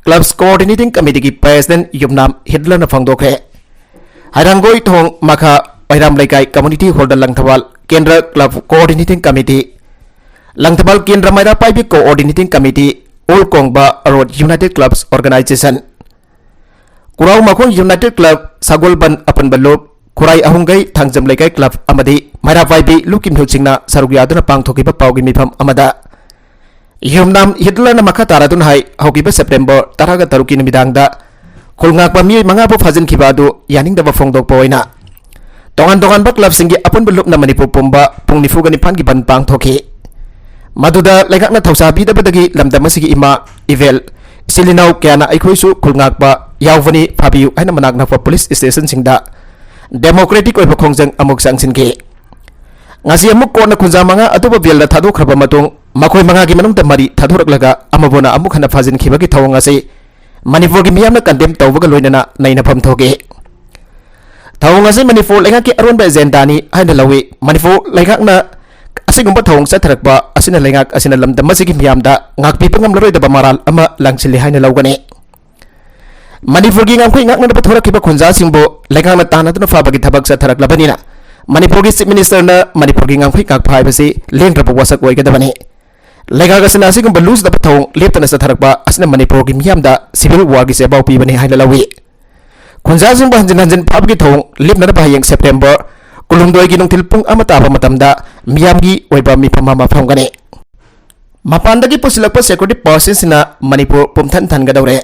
clubs coordinating committeeꯒꯤ president ꯌꯨꯝꯅꯥꯝ ꯍꯤꯠꯂꯔꯅ ꯐꯣꯡꯗꯣꯛꯈ꯭ꯔꯦ꯫ ꯍꯩꯔꯥꯡꯒꯣꯏ ꯊꯣꯡ ꯃꯈꯥ ꯑꯣꯏꯔꯥꯝ ꯂꯩꯀꯥꯏ community hallꯗ ꯂꯪꯊꯕꯥꯜ ꯀꯦꯟꯗ꯭ꯔ club coordinating committee, ꯂꯪꯊꯕꯥꯜ ꯀꯦꯟꯗ꯭ꯔ Meira Paibi coordinating committee, all Kongba road united clubs organization, Kurao Makhong united club, ꯁꯒꯣꯜꯕꯟ ꯑꯄꯨꯟꯕ ꯂꯨꯞ, ꯈꯨꯔꯥꯏ ꯑꯍꯨꯝꯒꯩ ꯊꯥꯡꯖꯝ ꯂꯩꯀꯥꯏ club ꯑꯃꯗꯤ ꯃꯩꯔꯥ ꯄꯥꯏꯕꯤ ꯂꯨꯞꯀꯤ ꯃꯤꯍꯨꯠꯁꯤꯡꯅ ꯁꯔꯨꯛ ꯌꯥꯗꯨꯅ ꯄꯥꯡꯊꯣꯛꯈꯤꯕ ꯄꯥꯎꯒꯤ ꯃꯤꯐꯝ ꯑꯃꯗ ꯌꯨꯝꯅꯥꯝ ꯍꯤꯠꯂꯔꯅ ꯃꯈꯥ ꯇꯥꯔꯗꯨꯅ ꯍꯥꯏ, ꯍꯧꯈꯤꯕ September ꯇꯔꯥꯒ ꯇꯔꯨꯛꯀꯤ ꯅꯨꯃꯤꯗꯥꯡꯗ ꯈꯨꯜ ꯉꯥꯛꯄ ꯃꯤꯑꯣꯏ ꯃꯉꯥꯕꯨ ꯐꯥꯖꯤꯟꯈꯤꯕ ꯑꯗꯨ ꯌꯥꯅꯤꯡꯗꯕ ꯐꯣꯡꯗꯣꯛꯄ ꯑꯣꯏꯅ ꯇꯣꯉꯥꯟ ꯇꯣꯉꯥꯟꯕ clubꯁꯤꯡꯒꯤ ꯑꯄꯨꯟꯕ ꯂꯨꯞꯅ ꯃꯅꯤꯄꯨꯔ ꯄꯨꯝꯕ ꯄꯨꯡ ꯅꯤꯐꯨꯒ ꯅꯤꯄꯥꯟꯒꯤ ꯕꯟ ꯄꯥꯡꯊꯣꯛꯈꯤ꯫ ꯃꯗꯨꯗ ꯂꯩꯉꯥꯛꯅ ꯊꯧꯁꯥ ꯄꯤꯗꯕꯗꯒꯤ ꯂꯝꯗꯝ ꯑꯁꯤꯒꯤ ꯏꯃꯥ ꯏꯕꯦꯜ, ꯏꯆꯤꯜ ꯏꯅꯥꯎ ꯀꯌꯥꯅ ꯑꯩꯈꯣꯏꯁꯨ ꯈꯨꯜ ꯉꯥꯛꯄ ꯌꯥꯎꯕꯅꯤ, ꯐꯥꯕꯤꯌꯨ ꯍꯥꯏꯅ ꯃꯅꯥꯛ ꯅꯛꯄ police stationꯁꯤꯡꯗ democratic ꯑꯣꯏꯕ ꯈꯣꯡꯖꯪ ꯑꯃꯨꯛ ꯆꯪꯁꯤꯟꯈꯤ꯫ ꯉꯁꯤ ꯑꯃꯨꯛ ꯀꯣꯟꯅ ꯈꯨꯟꯖꯥ ꯃꯉꯥ ꯑꯇꯣꯞꯄ ꯕꯦꯜꯗ ꯊꯥꯗꯣꯛꯈ꯭ꯔꯕ ꯃꯇꯨꯡ, ꯃꯈꯣꯏ ꯃꯉꯥꯒꯤ ꯃꯅꯨꯡꯗ ꯃꯔꯤ ꯊꯥꯗꯣꯔꯛꯂꯒ ꯑꯃꯕꯨꯅ ꯑꯃꯨꯛ ꯍꯟꯅ ꯐꯥꯖꯤꯟꯈꯤꯕꯒꯤ ꯊꯧꯑꯣꯡ ꯑꯁꯤ ꯃꯅꯤꯄꯨꯔꯒꯤ ꯃꯤꯌꯥꯝꯅ ꯀꯟꯗꯦꯝ ꯇꯧꯕꯒ ꯂꯣꯏꯅꯅ ꯅꯩꯅꯐꯝ ꯊꯣꯛꯏ꯫ ꯊꯧꯑꯣꯡ ꯑꯁꯤ ꯃꯅꯤꯄꯨꯔ ꯂꯩꯉꯥꯛꯀꯤ ꯑꯔꯣꯟꯕ ꯑꯦꯖꯦꯟꯗꯥꯅꯤ ꯍꯥꯏꯅ ꯂꯧꯏ꯫ ꯃꯅꯤꯄꯨꯔ ꯂꯩꯉꯥꯛꯅ ꯑꯁꯤꯒꯨꯝꯕ ꯊꯧꯑꯣꯡ ꯆꯠꯊꯔꯛꯄ ꯑꯁꯤꯅ ꯂꯩꯉꯥꯛ ꯑꯁꯤꯅ ꯂꯝꯗꯝ ꯑꯁꯤꯒꯤ ꯃꯤꯌꯥꯝꯗ ꯉꯥꯛꯄꯤꯕ ꯉꯝꯂꯔꯣꯏꯗꯕ ꯃꯔꯥꯜ ꯑꯃ ꯂꯪꯁꯤꯜꯂꯤ ꯍꯥꯏꯅ ꯂꯧꯒꯅꯤ꯫ ꯃꯅꯤꯄꯨꯔꯒꯤ ꯉꯝꯈꯩ ꯉꯥꯛꯅꯅꯕ ꯊꯣꯔꯛꯈꯤꯕ ꯈꯨꯟꯖꯥꯁꯤꯡꯕꯨ ꯂꯩꯉꯥꯛꯅ ꯇꯥꯟꯅꯗꯨꯅ ꯐꯥꯕꯒꯤ ꯊꯕꯛ ꯆꯠꯊꯔꯛꯂꯕꯅꯤꯅ, ꯃꯅꯤꯄꯨꯔꯒꯤ ꯆꯤꯐ ꯃꯤꯅꯤꯁꯇꯔꯅ ꯃꯅꯤꯄꯨꯔꯒꯤ ꯉꯝꯈꯩ ꯉꯥꯛꯄ ꯍꯥꯏꯕꯁꯤ ꯂꯦꯡꯗ꯭ꯔꯕ ꯋꯥꯁꯛ ꯑꯣꯏꯒꯗꯕꯅꯤ꯫ ꯂꯩꯉꯥꯛ ꯑꯁꯤꯅ ꯑꯁꯤꯒꯨꯝꯕ ꯂꯨꯖꯗꯕ ꯊꯧꯑꯣꯡ ꯂꯦꯞꯇꯅ ꯆꯠꯊꯔꯛꯄ ꯑꯁꯤꯅ ꯃꯅꯤꯄꯨꯔꯒꯤ ꯃꯤꯌꯥꯝꯗ ꯁꯤꯚꯤꯜ ꯋꯥꯔꯒꯤ ꯆꯦꯕꯥꯎ ꯄꯤꯕꯅꯤ ꯍꯥꯏꯅ ꯂꯧꯏ꯫ ꯈꯨꯟꯖꯥꯁꯤꯡꯕꯨ ꯍꯟꯖꯤꯟ ꯍꯟꯖꯤꯟ ꯐꯥꯕꯒꯤ ꯊꯧꯑꯣꯡ ꯂꯦꯞꯅꯅꯕ ꯍꯌꯦꯡ ꯁꯦꯞꯇꯦꯝꯕꯔ ꯀꯨꯟꯍꯨꯝꯗꯣꯏꯒꯤ ꯅꯨꯡꯊꯤꯜ ꯄꯨꯡ ꯑꯃ ꯇꯥꯕ ꯃꯇꯝꯗ ꯃꯤꯌꯥꯝꯒꯤ ꯑꯣꯏꯕ ꯃꯤꯐꯝ ꯑꯃ ꯐꯝꯒꯅꯤ꯫ ꯃꯄꯥꯟꯗꯒꯤ ꯄꯨꯁꯤꯜꯂꯛꯄ ꯁꯦꯀ꯭ꯌꯨꯔꯤꯇꯤ ꯄꯥꯔꯁꯟꯁꯤꯡꯅ ꯃꯅꯤꯄꯨꯔ ꯄꯨꯝꯊꯟ ꯊꯟꯒꯗꯧꯔꯦ꯫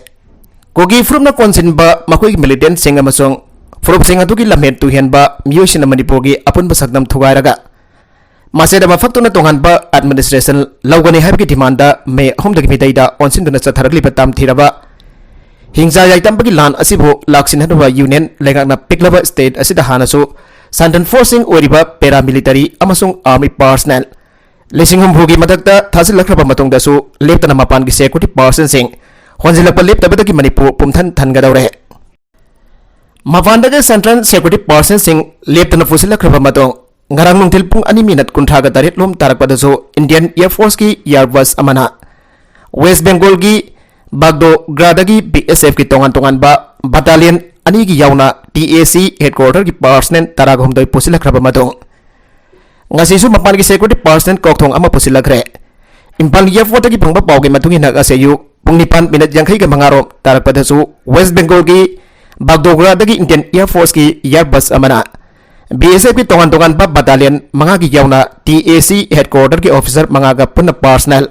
ꯀꯨꯀꯤ ꯐꯨꯔꯨꯞꯅ ꯀꯣꯟꯁꯤꯟꯕ ꯃꯈꯣꯏꯒꯤ ꯃꯤꯂꯤꯇꯦꯟꯠꯁꯤꯡ ꯑꯃꯁꯨꯡ ꯐꯨꯔꯨꯞꯁꯤꯡ ꯑꯗꯨꯒꯤ ꯂꯝꯍꯦꯟ ꯇꯨꯍꯦꯟꯕ ꯃꯤꯑꯣꯏꯁꯤꯡꯅ ꯃꯅꯤꯄꯨꯔꯒꯤ ꯑꯄꯨꯟꯕ ꯁꯛꯇꯝ ꯊꯨꯒꯥꯏꯔꯒ ꯃꯁꯦꯗ ꯃꯐꯛꯇꯨꯅ ꯇꯣꯉꯥꯟꯕ ꯑꯦꯗꯃꯤꯅꯤꯁꯇ꯭ꯔꯦꯁꯟ ꯂꯧꯒꯅꯤ ꯍꯥꯏꯕꯒꯤ ꯗꯤꯃꯥꯟꯗ ꯃꯦ ꯑꯍꯨꯝꯗꯒꯤ ꯃꯤꯇꯩꯗ ꯑꯣꯟꯁꯤꯟꯗꯨꯅ ꯆꯠꯊꯔꯛꯂꯤꯕ ꯇꯝꯊꯤꯔꯕ ꯍꯤꯡꯆꯥ ꯌꯥꯏꯇꯝꯕꯒꯤ ꯂꯥꯟ ꯑꯁꯤꯕꯨ ꯂꯥꯛꯁꯤꯟꯅꯅꯕ ꯌꯨꯅꯤꯌꯟ ꯂꯩꯉꯥꯛꯅ ꯄꯤꯛꯂꯕ ꯁ꯭ꯇꯦꯠ ꯑꯁꯤꯗ ꯍꯥꯟꯅꯁꯨ ꯁꯟꯗꯟ ꯐꯣꯔꯁꯁꯤꯡ ꯑꯣꯏꯔꯤꯕ ꯄꯦꯔꯥꯃꯤꯂꯤꯇꯔꯤ ꯑꯃꯁꯨꯡ ꯑꯥꯔꯃꯤ ꯄꯥꯔꯁꯅꯦꯜ ꯂꯤꯁꯤꯡ ꯍꯨꯝꯐꯨꯒꯤ ꯃꯊꯛꯇ ꯊꯥꯖꯤꯜꯂꯛꯈ꯭ꯔꯕ ꯃꯇꯨꯡꯗꯁꯨ ꯂꯦꯞꯇꯅ ꯃꯄꯥꯟꯒꯤ ꯁꯦꯀ꯭ꯌꯨꯔꯤꯇꯤ ꯄꯥꯔꯁꯟꯁꯤꯡ ꯍꯣꯟꯖꯤꯜꯂꯛꯄ ꯂꯦꯞꯇꯕꯗꯒꯤ ꯃꯅꯤꯄꯨꯔ ꯄꯨꯝꯊꯟ ꯊꯟꯒꯗꯧꯔꯦ꯫ ꯃꯄꯥꯟꯗꯒꯤ ꯁꯦꯟꯇ꯭ꯔꯦꯜ ꯁꯦꯀ꯭ꯌꯨꯔꯤꯇꯤ ꯄꯥꯔꯁꯟꯁꯤꯡ ꯂꯦꯞꯇꯅ ꯄꯨꯁꯤꯜꯂꯛꯈ꯭ꯔꯕ ꯃꯇꯨꯡ, ꯉꯔꯥꯡ ꯅꯨꯡꯊꯤꯜ ꯄꯨꯡ ꯑꯅꯤ ꯃꯤꯅꯠ ꯀꯨꯟꯊ꯭ꯔꯥꯒ ꯇꯔꯦꯠ ꯂꯣꯝ ꯇꯥꯔꯛꯄꯗꯁꯨ ꯏꯟꯗꯤꯌꯟ ꯑꯦꯌꯔ ꯐꯣꯔꯁꯀꯤ ꯑꯦꯌꯔ ꯕꯁ ꯑꯃꯅ ꯋꯦꯁ ꯕꯦꯡꯒꯣꯜꯒꯤ ꯕꯥꯒꯗꯣꯒ꯭ꯔꯥꯗꯒꯤ ꯕꯤ ꯑꯦꯁ ꯑꯦꯐꯀꯤ ꯇꯣꯉꯥꯟ ꯇꯣꯉꯥꯟꯕ ꯕꯠꯇꯥꯂꯤꯌꯟ ꯑꯅꯤꯒꯤ ꯌꯥꯎꯅ ꯇꯤ ꯑꯦ ꯁꯤ ꯍꯦꯗꯀ꯭ꯋꯥꯇꯔꯒꯤ ꯄꯥꯔꯁꯅꯦꯜ ꯇꯔꯥꯒ ꯍꯨꯝꯗꯣꯏ ꯄꯨꯁꯤꯜꯂꯛꯈ꯭ꯔꯕ ꯃꯇꯨꯡ, ꯉꯁꯤꯁꯨ ꯃꯄꯥꯟꯒꯤ ꯁꯦꯀ꯭ꯌꯨꯔꯤꯇꯤ ꯄꯥꯔꯁꯅꯦꯜ ꯀꯥꯎꯊꯣꯡ ꯑꯃ ꯄꯨꯁꯤꯜꯂꯛꯈ꯭ꯔꯦ꯫ ꯏꯝꯐꯥꯜ ꯑꯦꯌꯔꯄꯣꯔꯠꯇꯒꯤ ꯐꯪꯕ ꯄꯥꯎꯒꯤ ꯃꯇꯨꯡ ꯏꯟꯅ, ꯉꯁꯤ ꯑꯌꯨꯛ ꯄꯨꯡ ꯅꯤꯄꯥꯟ ꯃꯤꯅꯠ ꯌꯥꯡꯈꯩꯒ ꯃꯉꯥ ꯔꯣꯝ ꯇꯥꯔꯛꯄꯗꯁꯨ ꯋꯦꯁ ꯕꯦꯡꯒꯣꯜꯒꯤ ꯕꯥꯒꯗꯣꯒ꯭ꯔꯥꯗꯒꯤ ꯏꯟꯗꯤꯌꯟ ꯑꯦꯌꯔ ꯐꯣꯔꯁꯀꯤ ꯑꯦꯌꯔ ꯕꯁ ꯑꯃꯅ ꯕꯤ ꯑꯦꯁ ꯑꯦꯐꯀꯤ ꯇꯣꯉꯥꯟ ꯇꯣꯉꯥꯟꯕ ꯕꯠꯇꯥꯂꯤꯌꯟ ꯃꯉꯥꯒꯤ ꯌꯥꯎꯅ ꯇꯤ ꯑꯦ ꯁꯤ ꯍꯦꯗꯀ꯭ꯋꯥꯇꯔꯒꯤ ꯑꯣꯐꯤꯁꯔ ꯃꯉꯥꯒ ꯄꯨꯟꯅ ꯄꯥꯔꯁꯅꯦꯜ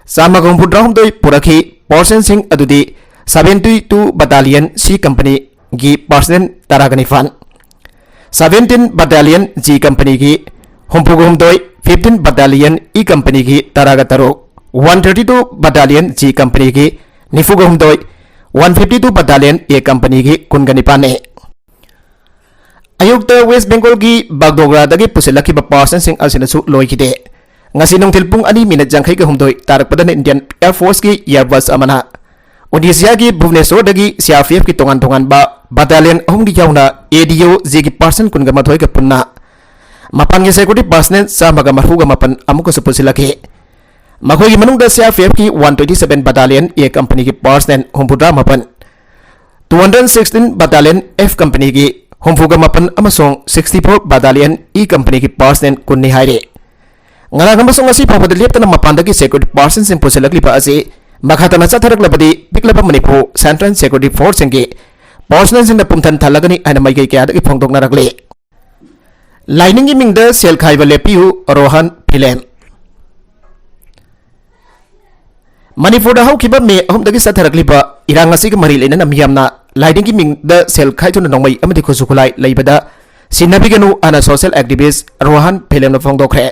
ꯆꯥꯝꯃꯒ ꯍꯨꯝꯐꯨꯇꯔꯥꯍꯨꯝꯗꯣꯏ ꯄꯨꯔꯛꯈꯤ꯫ ꯄꯥꯔꯁꯅꯦꯜꯁꯤꯡ ꯑꯗꯨꯗꯤ ꯁꯚꯦꯟꯇꯤ ꯇꯨ ꯕꯠꯇꯥꯂꯤꯌꯟ ꯁꯤ ꯀꯝꯄꯅꯤꯒꯤ ꯄꯥꯔꯁꯅꯦꯜ ꯇꯔꯥꯒ ꯅꯤꯄꯥꯟ, ꯁꯚꯦꯟꯇꯤꯟ ꯕꯠꯇꯥꯂꯤꯌꯟ ꯖꯤ ꯀꯝꯄꯅꯤꯒꯤ ꯍꯨꯝꯐꯨꯒ ꯍꯨꯝꯗꯣꯏ, ꯐꯤꯐꯇꯤꯟ ꯕꯠꯇꯥꯂꯤꯌꯟ ꯏ ꯀꯝꯄꯅꯤꯒꯤ ꯇꯔꯥꯒ ꯇꯔꯨꯛ, one thirty two battalion G ꯀꯝꯄꯅꯤꯒꯤ ꯅꯤꯐꯨꯒ ꯍꯨꯝꯗꯣꯏ, ꯋꯥꯟ ꯐꯤꯐꯇꯤ ꯇꯨ ꯕꯠꯇꯥꯂꯤꯌꯟ ꯑꯦ ꯀꯝꯄꯅꯤꯒꯤ ꯀꯨꯟꯒ ꯅꯤꯄꯥꯟꯅꯤ꯫ ꯑꯌꯨꯛꯇ ꯋꯦꯁ ꯕꯦꯡꯒꯣꯜꯒꯤ ꯕꯥꯒꯗꯣꯒ꯭ꯔꯥꯗꯒꯤ ꯄꯨꯁꯤꯜꯂꯛꯈꯤꯕ ꯄꯥꯔꯁꯦꯜꯁꯤꯡ ꯑꯁꯤꯅꯁꯨ ꯂꯣꯏꯈꯤꯗꯦ꯫ ꯉꯁꯤ ꯅꯨꯡꯊꯤꯜ ꯄꯨꯡ ꯑꯅꯤ ꯃꯤꯅꯠ ꯌꯥꯡꯈꯩꯒ ꯍꯨꯝꯗꯣꯏ ꯇꯥꯔꯛꯄꯗꯅ ꯏꯟꯗꯤꯌꯟ ꯑꯦꯌꯔ ꯐꯣꯔꯁꯀꯤ ꯑꯦꯌꯔꯕꯁ ꯑꯃꯅ ꯑꯣꯗꯤꯁꯤꯌꯥꯒꯤ ꯚꯨꯕꯅꯦꯁꯣꯔꯗꯒꯤ ꯁꯤ ꯑꯥꯔ ꯄꯤ ꯑꯦꯐꯀꯤ ꯇꯣꯉꯥꯟ ꯇꯣꯉꯥꯟꯕ ꯕꯇꯥꯂꯤꯌꯟ ꯑꯍꯨꯝꯒꯤ ꯌꯥꯎꯅ ꯑꯦ ꯗꯤ ꯑꯣ ꯖꯤꯒꯤ ꯄꯥꯔꯁꯦꯜ ꯀꯨꯟꯒ ꯃꯥꯊꯣꯏꯒ ꯄꯨꯟꯅ ꯃꯄꯥꯟꯒꯤ ꯁꯦꯀ꯭ꯌꯨꯔꯤꯇꯤ ꯄꯥꯔꯁꯅꯦꯜ ꯆꯥꯝꯃꯒ ꯃꯔꯤꯐꯨꯒ ꯃꯥꯄꯟ ꯑꯃꯨꯛꯀꯁꯨ ꯄꯨꯁꯤꯜꯂꯛꯈꯤ꯫ ꯃꯈꯣꯏꯒꯤ ꯃꯅꯨꯡꯗ ꯁꯤ ꯑꯥꯔ ꯄꯤ ꯑꯦꯐꯀꯤ one twenty seven battalion A ꯀꯝꯄꯅꯤꯒꯤ ꯄꯥꯔꯁꯅꯦꯜ ꯍꯨꯝꯐꯨꯇꯔꯥ ꯃꯥꯄꯟ, two hundred sixteen battalion F ꯀꯝꯄꯅꯤꯒꯤ ꯍꯨꯝꯐꯨꯒ ꯃꯥꯄꯟ ꯑꯃꯁꯨꯡ ꯁꯤꯛꯁꯇꯤ ꯐꯣꯔ ꯕꯇꯥꯂꯤꯌꯟ ꯏ ꯀꯝꯄꯅꯤꯒꯤ ꯄꯥꯔꯁꯅꯦꯜ ꯀꯨꯟꯅꯤ ꯍꯥꯏꯔꯤ꯫ ꯉꯔꯥꯡ ꯑꯃꯁꯨꯡ ꯉꯁꯤ ꯐꯥꯎꯕꯗ ꯂꯦꯞꯇꯅ ꯃꯄꯥꯟꯗꯒꯤ ꯁꯦꯀ꯭ꯌꯨꯔꯤꯇꯤ ꯄꯥꯔꯁꯟꯁꯤꯡ ꯄꯨꯁꯤꯜꯂꯛꯂꯤꯕ ꯑꯁꯤ ꯃꯈꯥ ꯇꯥꯅ ꯆꯠꯊꯔꯛꯂꯕꯗꯤ ꯄꯤꯛꯂꯕ ꯃꯅꯤꯄꯨꯔ ꯁꯦꯟꯇ꯭ꯔꯦꯜ ꯁꯦꯀ꯭ꯌꯨꯔꯤꯇꯤ ꯐꯣꯔꯁꯁꯤꯡꯒꯤ ꯄꯥꯔꯁꯅꯦꯜꯁꯤꯡꯅ ꯄꯨꯝꯊꯟ ꯊꯜꯂꯒꯅꯤ ꯍꯥꯏꯅ ꯃꯥꯏꯀꯩ ꯀꯌꯥꯗꯒꯤ ꯐꯣꯡꯗꯣꯛꯅꯔꯛꯂꯤ꯫ ꯂꯥꯏꯅꯤꯡꯒꯤ ꯃꯤꯡꯗ ꯁꯦꯜ ꯈꯥꯏꯕ ꯂꯦꯞꯄꯤꯌꯨ, ꯔꯣꯍꯟ ꯐꯤꯂꯦꯝ꯫ ꯃꯅꯤꯄꯨꯔꯗ ꯍꯧꯈꯤꯕ ꯃꯦ ꯑꯍꯨꯝꯗꯒꯤ ꯆꯠꯊꯔꯛꯂꯤꯕ ꯏꯔꯥꯡ ꯑꯁꯤꯒ ꯃꯔꯤ ꯂꯩꯅꯅ ꯃꯤꯌꯥꯝꯅ ꯂꯥꯏꯅꯤꯡꯒꯤ ꯃꯤꯡꯗ ꯁꯦꯜ ꯈꯥꯏꯗꯨꯅ ꯅꯣꯡꯃꯩ ꯑꯃꯗꯤ ꯈꯨꯠꯁꯨ ꯈꯨꯠꯂꯥꯏ ꯂꯩꯕꯗ ꯁꯤꯟꯅꯕꯤꯒꯅꯨ ꯍꯥꯏꯅ ꯁꯣꯁꯤꯌꯦꯜ ꯑꯦꯛꯇꯤꯚꯤꯁ ꯔꯣꯍꯟ ꯐꯤꯂꯦꯝꯅ ꯐꯣꯡꯗꯣꯛꯈ꯭ꯔꯦ꯫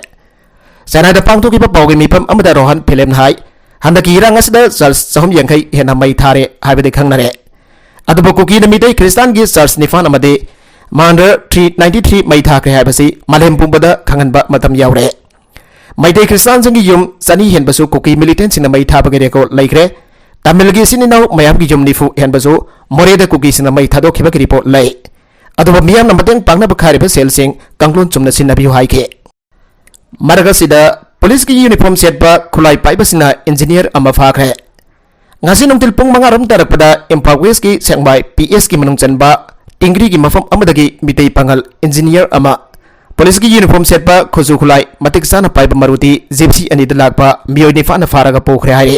ꯆꯦꯟꯅꯥꯏꯗ ꯄꯥꯡꯊꯣꯛꯈꯤꯕ ꯄꯥꯎꯒꯤ ꯃꯤꯐꯝ ꯑꯃꯗ ꯔꯣꯍꯟ ꯐꯤꯂꯦꯝꯅ ꯍꯥꯏ, ꯍꯟꯗꯛꯀꯤ ꯏꯔꯥꯡ ꯑꯁꯤꯗ ꯆꯔꯆ ꯆꯍꯨꯝ ꯌꯥꯡꯈꯩ ꯍꯦꯟꯅ ꯃꯩ ꯊꯥꯔꯦ ꯍꯥꯏꯕꯗꯤ ꯈꯪꯅꯔꯦ꯫ ꯑꯗꯨꯕꯨ ꯀꯨꯀꯤ ꯅꯨꯃꯤꯠꯇꯩ ꯈ꯭ꯔꯤꯁꯇꯥꯟꯒꯤ ꯆꯔꯆ ꯅꯤꯄꯥꯟ ꯑꯃꯗꯤ ꯃꯥꯟꯗꯔ ꯊ꯭ꯔꯤ ꯅꯥꯏꯟꯇꯤ ꯊ꯭ꯔꯤ ꯃꯩ ꯊꯥꯈ꯭ꯔꯦ ꯍꯥꯏꯕꯁꯤ ꯃꯥꯂꯦꯝ ꯄꯨꯝꯕꯗ ꯈꯪꯍꯟꯕ ꯃꯇꯝ ꯌꯧꯔꯦ꯫ ꯃꯩꯇꯩ ꯈ꯭ꯔꯤꯁꯇꯥꯟꯁꯤꯡꯒꯤ ꯌꯨꯝ ꯆꯅꯤ ꯍꯦꯟꯕꯁꯨ ꯀꯨꯀꯤ ꯃꯤꯂꯤꯇꯦꯟꯁꯤꯡꯅ ꯃꯩ ꯊꯥꯕꯒꯤ ꯔꯦꯀꯣꯔꯗ ꯂꯩꯈ꯭ꯔꯦ꯫ ꯇꯥꯃꯤꯜꯒꯤ ꯏꯆꯤꯟ ꯏꯅꯥꯎ ꯃꯌꯥꯝꯒꯤ ꯌꯨꯝ ꯅꯤꯐꯨ ꯍꯦꯟꯕꯁꯨ ꯃꯣꯔꯦꯗ ꯀꯨꯀꯤꯁꯤꯡꯅ ꯃꯩ ꯊꯥꯗꯣꯛꯈꯤꯕꯒꯤ ꯔꯤꯄꯣꯔꯠ ꯂꯩ꯫ ꯑꯗꯨꯕꯨ ꯃꯤꯌꯥꯝꯅ ꯃꯇꯦꯡ ꯄꯥꯡꯅꯕ ꯈꯥꯏꯔꯤꯕ ꯁꯦꯜꯁꯤꯡ ꯀꯥꯡꯂꯣꯟ ꯆꯨꯝꯅ ꯁꯤꯖꯤꯟꯅꯕꯤꯌꯨ ꯍꯥꯏꯈꯤ꯫ ꯃꯔꯛ ꯑꯁꯤꯗ ꯄꯨꯂꯤꯁꯀꯤ ꯌꯨꯅꯤꯐꯣꯔꯝ ꯁꯦꯠꯄ ꯈꯨꯠꯂꯥꯏ ꯄꯥꯏꯕꯁꯤꯡꯅ ꯏꯟꯖꯤꯅꯤꯌꯔ ꯑꯃ ꯐꯥꯈ꯭ꯔꯦ꯫ ꯉꯁꯤ ꯅꯨꯡꯊꯤꯜ ꯄꯨꯡ ꯃꯉꯥ ꯔꯣꯝ ꯇꯥꯔꯛꯄꯗ ꯏꯝꯐꯥꯜ ꯋꯦꯁꯀꯤ ꯁꯦꯡꯃꯥꯏ ꯄꯤ ꯑꯦꯁꯀꯤ ꯃꯅꯨꯡ ꯆꯟꯕ ꯇꯤꯡꯒ꯭ꯔꯤꯒꯤ ꯃꯐꯝ ꯑꯃꯗꯒꯤ ꯃꯤꯇꯩ ꯄꯥꯉꯜ ꯏꯟꯖꯤꯅꯤꯌꯔ ꯑꯃ ꯄꯨꯂꯤꯁꯀꯤ ꯌꯨꯅꯤꯐꯣꯔꯝ ꯁꯦꯠꯄ ꯈꯨꯠꯁꯨ ꯈꯨꯠꯂꯥꯏ ꯃꯇꯤꯛ ꯆꯥꯅ ꯄꯥꯏꯕ ꯃꯥꯔꯨꯇꯤ ꯖꯤꯞꯁꯤ ꯑꯅꯤꯗ ꯂꯥꯛꯄ ꯃꯤꯑꯣꯏ ꯅꯤꯄꯥꯟꯅ ꯐꯥꯔꯒ ꯄꯨꯈ꯭ꯔꯦ ꯍꯥꯏꯔꯤ꯫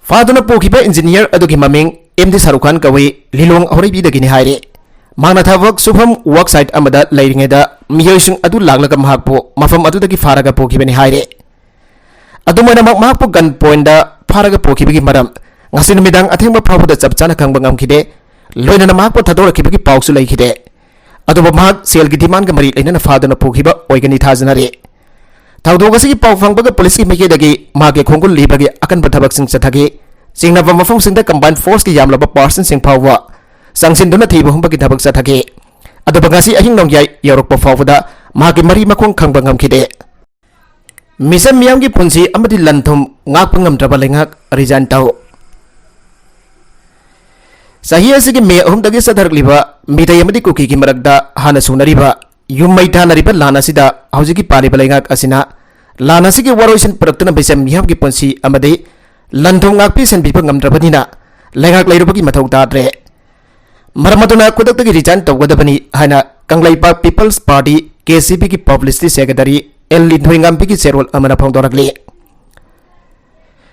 ꯐꯥꯗꯨꯅ ꯄꯨꯈꯤꯕ ꯏꯟꯖꯤꯅꯤꯌꯔ ꯑꯗꯨꯒꯤ ꯃꯃꯤꯡ ꯑꯦꯝ ꯗꯤ ꯁꯥꯔꯨꯈ ꯈꯥꯟ ꯀꯧꯏ, ꯂꯤꯂꯣꯡ ꯍꯧꯔꯩꯕꯤꯗꯒꯤꯅꯤ ꯍꯥꯏꯔꯤ꯫ ꯃꯍꯥꯛꯅ ꯊꯕꯛ ꯁꯨꯐꯝ ꯋꯥꯔꯛ ꯁꯥꯏꯠ ꯑꯃꯗ ꯂꯩꯔꯤꯉꯩꯗ ꯃꯤꯑꯣꯏꯁꯤꯡ ꯑꯗꯨ ꯂꯥꯛꯂꯒ ꯃꯍꯥꯛꯄꯨ ꯃꯐꯝ ꯑꯗꯨꯗꯒꯤ ꯐꯥꯔꯒ ꯄꯨꯈꯤꯕꯅꯤ ꯍꯥꯏꯔꯤ꯫ ꯑꯗꯨꯝ ꯑꯣꯏꯅꯃꯛ ꯃꯍꯥꯛꯄꯨ ꯒꯟ ꯄꯣꯏꯟꯗ ꯐꯥꯔꯒ ꯄꯨꯈꯤꯕꯒꯤ ꯃꯔꯝ ꯉꯁꯤ ꯅꯨꯃꯤꯗꯥꯡ ꯑꯊꯦꯡꯕ ꯐꯥꯎꯕꯗ ꯆꯞ ꯆꯥꯅ ꯈꯪꯕ ꯉꯝꯈꯤꯗꯦ꯫ ꯂꯣꯏꯅꯅ ꯃꯍꯥꯛꯄꯨ ꯊꯥꯗꯣꯔꯛꯈꯤꯕꯒꯤ ꯄꯥꯎꯁꯨ ꯂꯩꯈꯤꯗꯦ꯫ ꯑꯗꯨꯕꯨ ꯃꯍꯥꯛ ꯁꯦꯜꯒꯤ ꯗꯤꯃꯥꯟꯒ ꯃꯔꯤ ꯂꯩꯅꯅ ꯐꯥꯗꯨꯅ ꯄꯨꯈꯤꯕ ꯑꯣꯏꯒꯅꯤ ꯊꯥꯖꯅꯔꯤ꯫ ꯊꯧꯗꯣꯛ ꯑꯁꯤꯒꯤ ꯄꯥꯎ ꯐꯪꯕꯒ ꯄꯨꯂꯤꯁꯀꯤ ꯃꯥꯏꯀꯩꯗꯒꯤ ꯃꯍꯥꯛꯀꯤ ꯈꯣꯡꯒꯨꯜ ꯂꯤꯕꯒꯤ ꯑꯀꯟꯕ ꯊꯕꯛꯁꯤꯡ ꯆꯠꯊꯈꯤ꯫ ꯆꯤꯡꯅꯕ ꯃꯐꯝꯁꯤꯡꯗ ꯀꯝꯕꯥꯏꯟ ꯐꯣꯔꯁꯀꯤ ꯌꯥꯝꯂꯕ ꯄꯥꯔꯁꯟꯁꯤꯡ ꯐꯥꯎꯕ ꯆꯪꯁꯤꯟꯗꯨꯅ ꯊꯤꯕ ꯍꯨꯝꯕꯒꯤ ꯊꯕꯛ ꯆꯠꯊꯈꯤ꯫ ꯑꯗꯨꯕꯨ ꯉꯁꯤ ꯑꯍꯤꯡ ꯅꯣꯡꯌꯥꯏ ꯌꯧꯔꯛꯄ ꯐꯥꯎꯕꯗ ꯃꯍꯥꯛꯀꯤ ꯃꯔꯤ ꯃꯈꯣꯡ ꯈꯪꯕ ꯉꯝꯈꯤꯗꯦ꯫ ꯃꯤꯆꯝ ꯃꯤꯌꯥꯝꯒꯤ ꯄꯨꯟꯁꯤ ꯑꯃꯗꯤ ꯂꯟ ꯊꯨꯝ ꯉꯥꯛꯄ ꯉꯝꯗ꯭ꯔꯕ ꯂꯩꯉꯥꯛ resign ꯇꯧ꯫ ꯆꯍꯤ ꯑꯁꯤꯒꯤ ꯃꯦ ꯑꯍꯨꯝꯗꯒꯤ ꯆꯠꯊꯔꯛꯂꯤꯕ ꯃꯤꯇꯩ ꯑꯃꯗꯤ ꯀꯨꯀꯤꯒꯤ ꯃꯔꯛꯇ ꯍꯥꯟꯅ ꯁꯨꯅꯔꯤꯕ ꯌꯨꯝ ꯃꯩ ꯊꯥꯅꯔꯤꯕ ꯂꯥꯟ ꯑꯁꯤꯗ ꯍꯧꯖꯤꯛꯀꯤ ꯄꯥꯜꯂꯤꯕ ꯂꯩꯉꯥꯛ ꯑꯁꯤꯅ ꯂꯥꯟ ꯑꯁꯤꯒꯤ ꯋꯥꯔꯣꯏꯁꯤꯟ ꯄꯨꯔꯛꯇꯨꯅ ꯃꯤꯆꯝ ꯃꯤꯌꯥꯝꯒꯤ ꯄꯨꯟꯁꯤ ꯑꯃꯗꯤ ꯂꯟ ꯊꯨꯝ ꯉꯥꯛꯄꯤ ꯁꯦꯟꯕꯤꯕ ꯉꯝꯗ꯭ꯔꯕꯅꯤꯅ ꯂꯩꯉꯥꯛ ꯂꯩꯔꯨꯕꯒꯤ ꯃꯊꯧ ꯇꯥꯗ꯭ꯔꯦ꯫ ꯃꯔꯝ ꯑꯗꯨꯅ ꯈꯨꯗꯛꯇꯒꯤ resign ꯇꯧꯒꯗꯕꯅꯤ ꯍꯥꯏꯅ ꯀꯪꯂꯩꯄꯥꯛ People's Party, KCP ꯒꯤ publicity secretary ꯑꯦꯜ ꯂꯤꯟꯊꯣꯏꯉꯥꯝꯕꯤꯒꯤ ꯆꯦꯔꯣꯜ ꯑꯃꯅ ꯐꯣꯡꯗꯣꯔꯛꯂꯤ꯫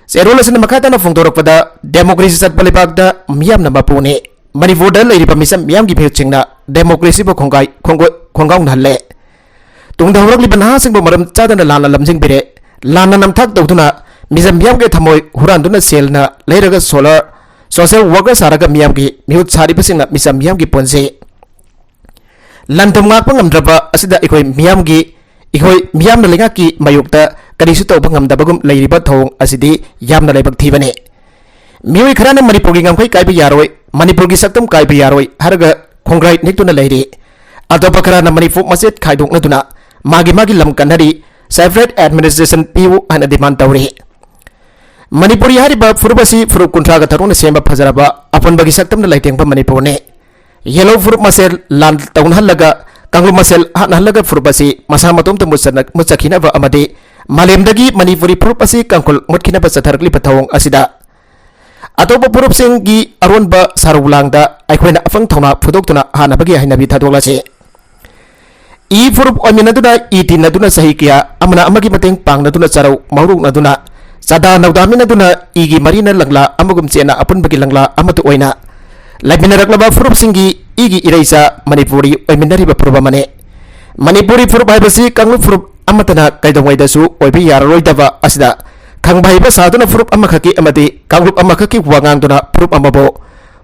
ꯆꯦꯔꯣꯜ ꯑꯁꯤꯅ ꯃꯈꯥ ꯇꯥꯅ ꯐꯣꯡꯗꯣꯔꯛꯄꯗ, democracy ꯆꯠꯄ ꯂꯩꯕꯥꯛꯇ ꯃꯤꯌꯥꯝꯅ ꯃꯄꯨꯅꯤ꯫ ꯃꯅꯤꯄꯨꯔꯗ ꯂꯩꯔꯤꯕ ꯃꯤꯆꯝ ꯃꯤꯌꯥꯝꯒꯤ ꯃꯤꯍꯨꯠꯁꯤꯡꯅ democracy ꯕꯨ ꯈꯣꯡꯒꯥꯏ-, ꯈꯣꯡꯒꯣ-, ꯈꯣꯡꯒꯥꯎꯅꯍꯜꯂꯦ꯫ ꯇꯨꯡꯗ ꯍꯧꯔꯛꯂꯤꯕ ꯅꯍꯥꯁꯤꯡꯕꯨ ꯃꯔꯝ ꯆꯥꯗꯅ ꯂꯥꯟꯅ ꯂꯝꯖꯤꯡꯕꯤꯔꯦ꯫ ꯂꯥꯟꯅ ꯅꯝꯊꯥꯛ ꯇꯧꯗꯨꯅ ꯃꯤꯆꯝ ꯃꯤꯌꯥꯝꯒꯤ ꯊꯃꯣꯏ ꯍꯨꯔꯥꯟꯗꯨꯅ ꯁꯦꯜꯅ ꯂꯩꯔꯒ solar, social worker ꯁꯥꯔꯒ ꯃꯤꯌꯥꯝꯒꯤ ꯃꯤꯍꯨꯠ ꯁꯥꯔꯤꯕꯁꯤꯡꯅ ꯃꯤꯆꯝ ꯃꯤꯌꯥꯝꯒꯤ ꯄꯨꯟꯁꯤ ꯂꯟ ꯊꯨꯝ ꯉꯥꯛꯄ ꯉꯝꯗ꯭ꯔꯕ ꯑꯁꯤꯗ ꯑꯩꯈꯣꯏ ꯃꯤꯌꯥꯝꯒꯤ, ꯑꯩꯈꯣꯏ ꯃꯤꯌꯥꯝꯅ ꯂꯩꯉꯥꯛꯀꯤ ꯃꯥꯌꯣꯛꯇ ꯀꯔꯤꯁꯨ ꯇꯧꯕ ꯉꯝꯗꯕꯒꯨꯝ ꯂꯩꯔꯤꯕ ꯊꯧꯑꯣꯡ ꯑꯁꯤꯗꯤ ꯌꯥꯝꯅ ꯂꯥꯏꯕꯛ ꯊꯤꯕꯅꯤ꯫ ꯃꯤꯑꯣꯏ ꯈꯔꯅ ꯃꯅꯤꯄꯨꯔꯒꯤ ꯉꯝꯈꯩ ꯀꯥꯏꯕ ꯌꯥꯔꯣꯏ, ꯃꯅꯤꯄꯨꯔꯒꯤ ꯁꯛꯇꯝ ꯀꯥꯏꯕ ꯌꯥꯔꯣꯏ ꯍꯥꯏꯔꯒ ꯈꯣꯡꯒ꯭ꯔꯥꯏ ꯅꯤꯛꯇꯨꯅ ꯂꯩꯔꯤ꯫ ꯑꯇꯣꯞꯄ ꯈꯔꯅ ꯃꯅꯤꯄꯨꯔ ꯃꯆꯦꯠ ꯈꯥꯏꯗꯣꯛꯅꯗꯨꯅ ꯃꯥꯒꯤ ꯃꯥꯒꯤ ꯂꯝ ꯀꯟꯅꯔꯤ, separate administration ꯄꯤꯌꯨ ꯍꯥꯏꯅ demand ꯇꯧꯔꯤ꯫ ꯃꯅꯤꯄꯨꯔꯤ ꯍꯥꯏꯔꯤꯕ ꯐꯨꯔꯨꯞ ꯑꯁꯤ ꯐꯨꯔꯨꯞ ꯀꯨꯟꯊ꯭ꯔꯥꯒ ꯇꯔꯨꯛꯅ ꯁꯦꯝꯕ ꯐꯖꯔꯕ ꯑꯄꯨꯟꯕꯒꯤ ꯁꯛꯇꯝꯅ ꯂꯩꯇꯦꯡꯕ ꯃꯅꯤꯄꯨꯔꯅꯤ꯫ ꯌꯦꯜꯍꯧ ꯐꯨꯔꯨꯞ ꯃꯁꯦꯜ ꯂꯥꯟ ꯇꯧꯅꯍꯜꯂꯒ, ꯀꯥꯡꯂꯨꯞ ꯃꯁꯦꯜ ꯍꯥꯠꯅꯍꯜꯂꯒ ꯐꯨꯔꯨꯞ ꯑꯁꯤ ꯃꯁꯥ ꯃꯇꯣꯝꯇ ꯃꯨꯠꯆꯅ-, ꯃꯨꯠꯆꯈꯤꯅꯕ ꯑꯃꯗꯤ ꯃꯥꯂꯦꯝꯗꯒꯤ ꯃꯅꯤꯄꯨꯔꯤ ꯐꯨꯔꯨꯞ ꯑꯁꯤ ꯀꯥꯡꯈꯨꯜ ꯃꯨꯠꯈꯤꯅꯕ ꯆꯠꯊꯔꯛꯂꯤꯕ ꯊꯧꯑꯣꯡ ꯑꯁꯤꯗ ꯑꯇꯣꯞꯄ ꯐꯨꯔꯨꯞꯁꯤꯡꯒꯤ ꯑꯔꯣꯟꯕ ꯁꯥꯔꯧ ꯂꯥꯡꯗ ꯑꯩꯈꯣꯏꯅ ꯑꯐꯪ ꯊꯧꯅꯥ ꯐꯨꯗꯣꯛꯇꯨꯅ ꯍꯥꯠꯅꯕꯒꯤ ꯍꯩꯅꯕꯤ ꯊꯥꯗꯣꯛꯂꯁꯤ꯫ ꯏ ꯐꯨꯔꯨꯞ ꯑꯣꯏꯃꯤꯟꯅꯗꯨꯅ, ꯏ ꯇꯤꯟꯅꯗꯨꯅ ꯆꯍꯤ ꯀꯌꯥ ꯑꯃꯅ ꯑꯃꯒꯤ ꯃꯇꯦꯡ ꯄꯥꯡꯅꯗꯨꯅ, ꯆꯥꯔꯧ ꯃꯧꯔꯨꯛꯅꯗꯨꯅ, ꯆꯥꯗꯥ ꯅꯧꯗꯥꯃꯤꯟꯅꯗꯨꯅ, ꯏꯒꯤ ꯃꯔꯤꯅ ꯂꯪꯂꯥ ꯑꯃꯒꯨꯝ ꯆꯦꯠꯅ ꯑꯄꯨꯟꯕꯒꯤ ꯂꯪꯂꯥ ꯑꯃꯠꯇ ꯑꯣꯏꯅ ꯂꯩꯃꯤꯟꯅꯔꯛꯂꯕ ꯐꯨꯔꯨꯞꯁꯤꯡꯒꯤ ꯏꯒꯤ ꯏꯔꯩꯆꯥ ꯃꯅꯤꯄꯨꯔꯤ ꯑꯣꯏꯃꯤꯟꯅꯔꯤꯕ ꯐꯨꯔꯨꯞ ꯑꯃꯅꯤ꯫ ꯃꯅꯤꯄꯨꯔꯤ ꯐꯨꯔꯨꯞ ꯍꯥꯏꯕꯁꯤ ꯀꯥꯡꯂꯨꯞ ꯐꯨꯔꯨꯞ ꯑꯃꯠꯇꯅ ꯀꯩꯗꯧꯉꯩꯗꯁꯨ ꯑꯣꯏꯕ ꯌꯥꯔꯔꯣꯏꯗꯕ ꯑꯁꯤꯗ ꯈꯪꯕ ꯍꯩꯕ ꯁꯥꯗꯨꯅ ꯐꯨꯔꯨꯞ ꯑꯃꯈꯛꯀꯤ ꯑꯃꯗꯤ ꯀꯥꯡꯂꯨꯞ ꯑꯃꯈꯛꯀꯤ ꯋꯥ ꯉꯥꯡꯗꯨꯅ ꯐꯨꯔꯨꯞ ꯑꯃꯕꯨ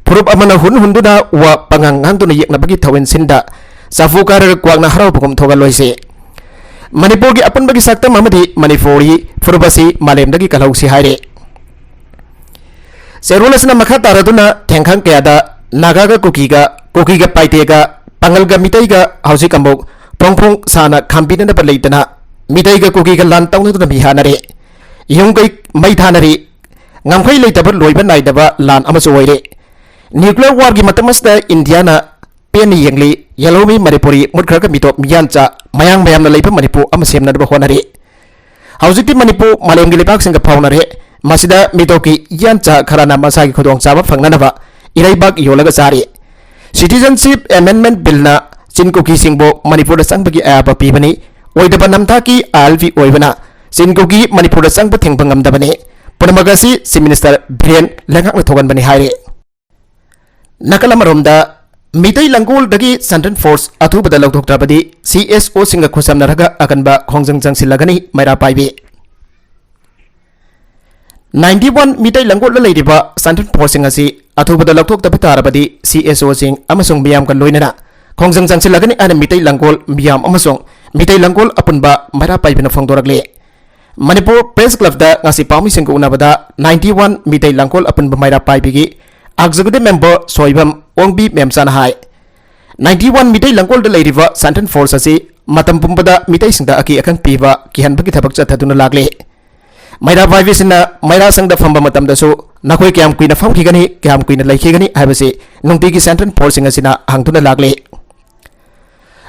ꯐꯨꯔꯨꯞ ꯑꯃꯅ ꯍꯨꯟ ꯍꯨꯟꯗꯨꯅ ꯋꯥ ꯄꯉꯥꯡ ꯉꯥꯡꯗꯨꯅ ꯌꯦꯛꯅꯕꯒꯤ ꯊꯧꯑꯣꯏꯟꯁꯤꯟꯗ ꯆꯐꯨ ꯀꯥꯏꯔꯒ ꯀ꯭ꯋꯥꯛꯅ ꯍꯔꯥꯎꯕꯒꯨꯝ ꯊꯣꯛꯍꯜꯂꯣꯏꯁꯤ꯫ ꯃꯅꯤꯄꯨꯔꯒꯤ ꯑꯄꯨꯟꯕꯒꯤ ꯁꯛꯇꯝ ꯑꯃꯗꯤ ꯃꯅꯤꯄꯨꯔꯤ ꯐꯨꯔꯨꯞ ꯑꯁꯤ ꯃꯥꯂꯦꯝꯗꯒꯤ ꯀꯜꯍꯧꯁꯤ ꯍꯥꯏꯔꯤ꯫ ꯆꯦꯔꯣꯜ ꯑꯁꯤꯅ ꯃꯈꯥ ꯇꯥꯔꯗꯨꯅ ꯊꯦꯡꯈꯥꯡ ꯀꯌꯥꯗ ꯅꯥꯒꯥꯒ ꯀꯨꯀꯤꯒ, ꯀꯨꯀꯤꯒ ꯄꯥꯏꯇꯦꯒ, ꯄꯥꯉꯜꯒ ꯃꯤꯇꯩꯒ ꯍꯧꯖꯤꯛ ꯑꯃꯨꯛ ꯐꯣꯡ ꯐꯣꯡ ꯁꯥꯅ ꯈꯥꯝꯕꯤꯅꯅꯕ ꯂꯩꯇꯅ ꯃꯤꯇꯩꯒ ꯀꯨꯀꯤꯒ ꯂꯥꯟ ꯇꯧꯅꯗꯨꯅ ꯃꯤ ꯍꯥꯠꯅꯔꯦ, ꯌꯨꯝ ꯀꯩ ꯃꯩ ꯊꯥꯅꯔꯤ꯫ ꯉꯝꯈꯩ ꯂꯩꯇꯕ ꯂꯣꯏꯕ ꯅꯥꯏꯗꯕ ꯂꯥꯟ ꯑꯃꯁꯨ ꯑꯣꯏꯔꯦ꯫ ꯅ꯭ꯌꯨꯀ꯭ꯂꯤꯌꯔ ꯋꯥꯔꯒꯤ ꯃꯇꯝ ꯑꯁꯤꯗ ꯏꯟꯗꯤꯌꯥꯅ ꯄꯦꯟꯅ ꯌꯦꯡꯂꯤ, ꯌꯦꯜꯍꯧꯃꯤ ꯃꯅꯤꯄꯨꯔꯤ ꯃꯨꯠꯈ꯭ꯔꯒ ꯃꯤꯇꯣꯞ ꯃꯤꯌꯥꯟꯆꯥ ꯃꯌꯥꯡ ꯃꯌꯥꯝꯅ ꯂꯩꯕ ꯃꯅꯤꯄꯨꯔ ꯑꯃ ꯁꯦꯝꯅꯅꯕ ꯍꯣꯠꯅꯔꯤ꯫ ꯍꯧꯖꯤꯛꯇꯤ ꯃꯅꯤꯄꯨꯔ ꯃꯥꯂꯦꯝꯒꯤ ꯂꯩꯕꯥꯛꯁꯤꯡꯒ ꯐꯥꯎꯅꯔꯦ꯫ ꯃꯁꯤꯗ ꯃꯤꯇꯣꯞꯀꯤ ꯏꯌꯥꯟꯆꯥ ꯈꯔꯅ ꯃꯁꯥꯒꯤ ꯈꯨꯗꯣꯡꯆꯥꯕ ꯐꯪꯅꯅꯕ ꯏꯔꯩꯕꯥꯛ ꯌꯣꯜꯂꯒ ꯆꯥꯔꯤ꯫ Citizenship Amendment Billꯅ ꯆꯤꯟ ꯀꯨꯀꯤꯁꯤꯡꯕꯨ ꯃꯅꯤꯄꯨꯔꯗ ꯆꯪꯕꯒꯤ ꯑꯌꯥꯕ ꯄꯤꯕꯅꯤ꯫ ꯑꯣꯏꯗꯕ ꯅꯝꯊꯥꯛꯀꯤ ꯑꯥꯏ ꯑꯦꯜ ꯄꯤ ꯑꯣꯏꯕꯅ ꯆꯤꯟ ꯀꯨꯀꯤ ꯃꯅꯤꯄꯨꯔꯗ ꯆꯪꯕ ꯊꯤꯡꯕ ꯉꯝꯗꯕꯅꯤ꯫ ꯄꯨꯝꯅꯃꯛ ꯑꯁꯤ Chief Minister ꯕꯤꯔꯦꯟ ꯂꯩꯉꯥꯛꯅ ꯊꯣꯛꯍꯟꯕꯅꯤ ꯍꯥꯏꯔꯤ꯫ ꯅꯥꯀꯜ ꯑꯃꯔꯣꯝꯗ, ꯃꯤꯇꯩ ꯂꯥꯡꯒꯣꯜꯗꯒꯤ Central Force ꯑꯊꯨꯕꯗ ꯂꯧꯊꯣꯛꯇ꯭ꯔꯕꯗꯤ ꯁꯤ ꯑꯦꯁ ꯑꯣꯁꯤꯡꯒ ꯈꯨꯠꯁꯝꯅꯔꯒ ꯑꯀꯟꯕ ꯈꯣꯡꯖꯪ ꯆꯪꯁꯤꯜꯂꯒꯅꯤ ꯃꯩꯔꯥ ꯄꯥꯏꯕꯤ꯫ Ninety one ꯃꯤꯇꯩ ꯂꯥꯡꯒꯣꯜꯗ ꯂꯩꯔꯤꯕ Central Forceꯁꯤꯡ ꯑꯁꯤ ꯑꯊꯨꯕꯗ ꯂꯧꯊꯣꯛꯇꯕ ꯇꯥꯔꯕꯗꯤ ꯁꯤ ꯑꯦꯁ ꯑꯣꯁꯤꯡ ꯑꯃꯁꯨꯡ ꯃꯤꯌꯥꯝꯒ ꯂꯣꯏꯅꯅ ꯈꯣꯡꯖꯪ ꯆꯪꯁꯤꯜꯂꯒꯅꯤ ꯍꯥꯏꯅ ꯃꯤꯇꯩ ꯂꯥꯡꯒꯣꯜ ꯃꯤꯌꯥꯝ ꯑꯃꯁꯨꯡ ꯃꯤꯇꯩ ꯂꯥꯡꯒꯣꯜ ꯑꯄꯨꯟꯕ ꯃꯩꯔꯥ ꯄꯥꯏꯕꯤꯅ ꯐꯣꯡꯗꯣꯔꯛꯂꯤ꯫ ꯃꯅꯤꯄꯨꯔ Press Clubꯇ ꯉꯁꯤ ꯄꯥꯎꯃꯤꯁꯤꯡꯒ ꯎꯅꯕꯗ Ninety One ꯃꯤꯇꯩ ꯂꯥꯡꯒꯣꯜ ꯑꯄꯨꯟꯕ ꯃꯩꯔꯥ ꯄꯥꯏꯕꯤꯒꯤ Executive Member ꯁꯣꯏꯕꯝ ꯑꯣꯡꯕꯤ ꯃꯦꯝꯆꯥꯅ ꯍꯥꯏ, Ninety One ꯃꯤꯇꯩ ꯂꯥꯡꯒꯣꯜꯗ ꯂꯩꯔꯤꯕ Central Force ꯑꯁꯤ ꯃꯇꯝ ꯄꯨꯝꯕꯗ ꯃꯤꯇꯩꯁꯤꯡꯗ ꯑꯀꯤ ꯑꯈꯪ ꯄꯤꯕ, ꯀꯤꯍꯟꯕꯒꯤ ꯊꯕꯛ ꯆꯠꯊꯗꯨꯅ ꯂꯥꯛꯂꯤ꯫ ꯃꯩꯔꯥ ꯄꯥꯏꯕꯤꯁꯤꯡꯅ ꯃꯩꯔꯥ ꯁꯪꯗ ꯐꯝꯕ ꯃꯇꯝꯗꯁꯨ ꯅꯈꯣꯏ ꯀꯌꯥꯝ ꯀꯨꯏꯅ ꯐꯝꯈꯤꯒꯅꯤ, ꯀꯌꯥꯝ ꯀꯨꯏꯅ ꯂꯩꯈꯤꯒꯅꯤ ꯍꯥꯏꯕꯁꯤ ꯅꯨꯡꯇꯤꯒꯤ Central Forceꯁꯤꯡ ꯑꯁꯤꯅ ꯍꯪꯗꯨꯅ ꯂꯥꯛꯂꯤ꯫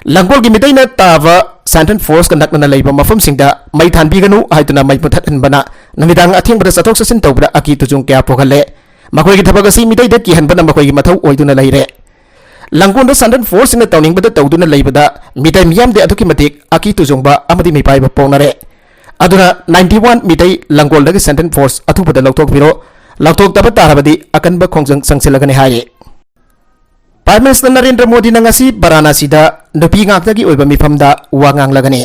ꯂꯥꯡꯒꯣꯜꯒꯤ ꯃꯤꯇꯩꯅ ꯇꯥꯕ Central Forceꯀ ꯅꯛꯅꯅ ꯂꯩꯕ ꯃꯐꯝꯁꯤꯡꯗ ꯃꯩ ꯊꯥꯟꯕꯤꯒꯅꯨ ꯍꯥꯏꯗꯨꯅ ꯃꯩ ꯃꯨꯊꯠꯍꯟꯕꯅ ꯅꯨꯃꯤꯗꯥꯡ ꯑꯊꯦꯡꯕꯗ ꯆꯠꯊꯣꯛ ꯆꯠꯁꯤꯟ ꯇꯧꯕꯗ ꯑꯀꯤ ꯇꯨꯖꯨꯡ ꯀꯌꯥ ꯄꯣꯛꯍꯜꯂꯦ꯫ ꯃꯈꯣꯏꯒꯤ ꯊꯕꯛ ꯑꯁꯤ ꯃꯤꯇꯩꯗ ꯀꯤꯍꯟꯕꯅ ꯃꯈꯣꯏꯒꯤ ꯃꯊꯧ ꯑꯣꯏꯗꯨꯅ ꯂꯩꯔꯦ꯫ ꯂꯥꯡꯒꯣꯜꯗ Central Forceꯁꯤꯡꯅ ꯇꯧꯅꯤꯡꯕꯗ ꯇꯧꯗꯨꯅ ꯂꯩꯕꯗ ꯃꯤꯇꯩ ꯃꯤꯌꯥꯝꯗꯤ ꯑꯗꯨꯛꯀꯤ ꯃꯇꯤꯛ ꯑꯀꯤ ꯇꯨꯖꯨꯡꯕ ꯑꯃꯗꯤ ꯃꯤꯄꯥꯏꯕ ꯄꯣꯛꯅꯔꯦ꯫ ꯑꯗꯨꯅ Ninety One Meitei ꯂꯥꯡꯒꯣꯜꯗꯒꯤ Central Force ꯑꯊꯨꯕꯗ ꯂꯧꯊꯣꯛꯄꯤꯔꯣ, ꯂꯧꯊꯣꯛꯇꯕ ꯇꯥꯔꯕꯗꯤ ꯑꯀꯟꯕ ꯈꯣꯡꯖꯪ ꯆꯪꯁꯤꯜꯂꯒꯅꯤ ꯍꯥꯏꯔꯤ꯫ Prime Minister ꯅꯔꯦꯟꯗ꯭ꯔ ꯃꯣꯗꯤꯅ ꯉꯁꯤ ꯚꯥꯔꯥꯅꯥꯁꯤꯗ ꯅꯨꯄꯤ ꯉꯥꯛꯇꯒꯤ ꯑꯣꯏꯕ ꯃꯤꯐꯝꯗ ꯋꯥ ꯉꯥꯡꯂꯒꯅꯤ꯫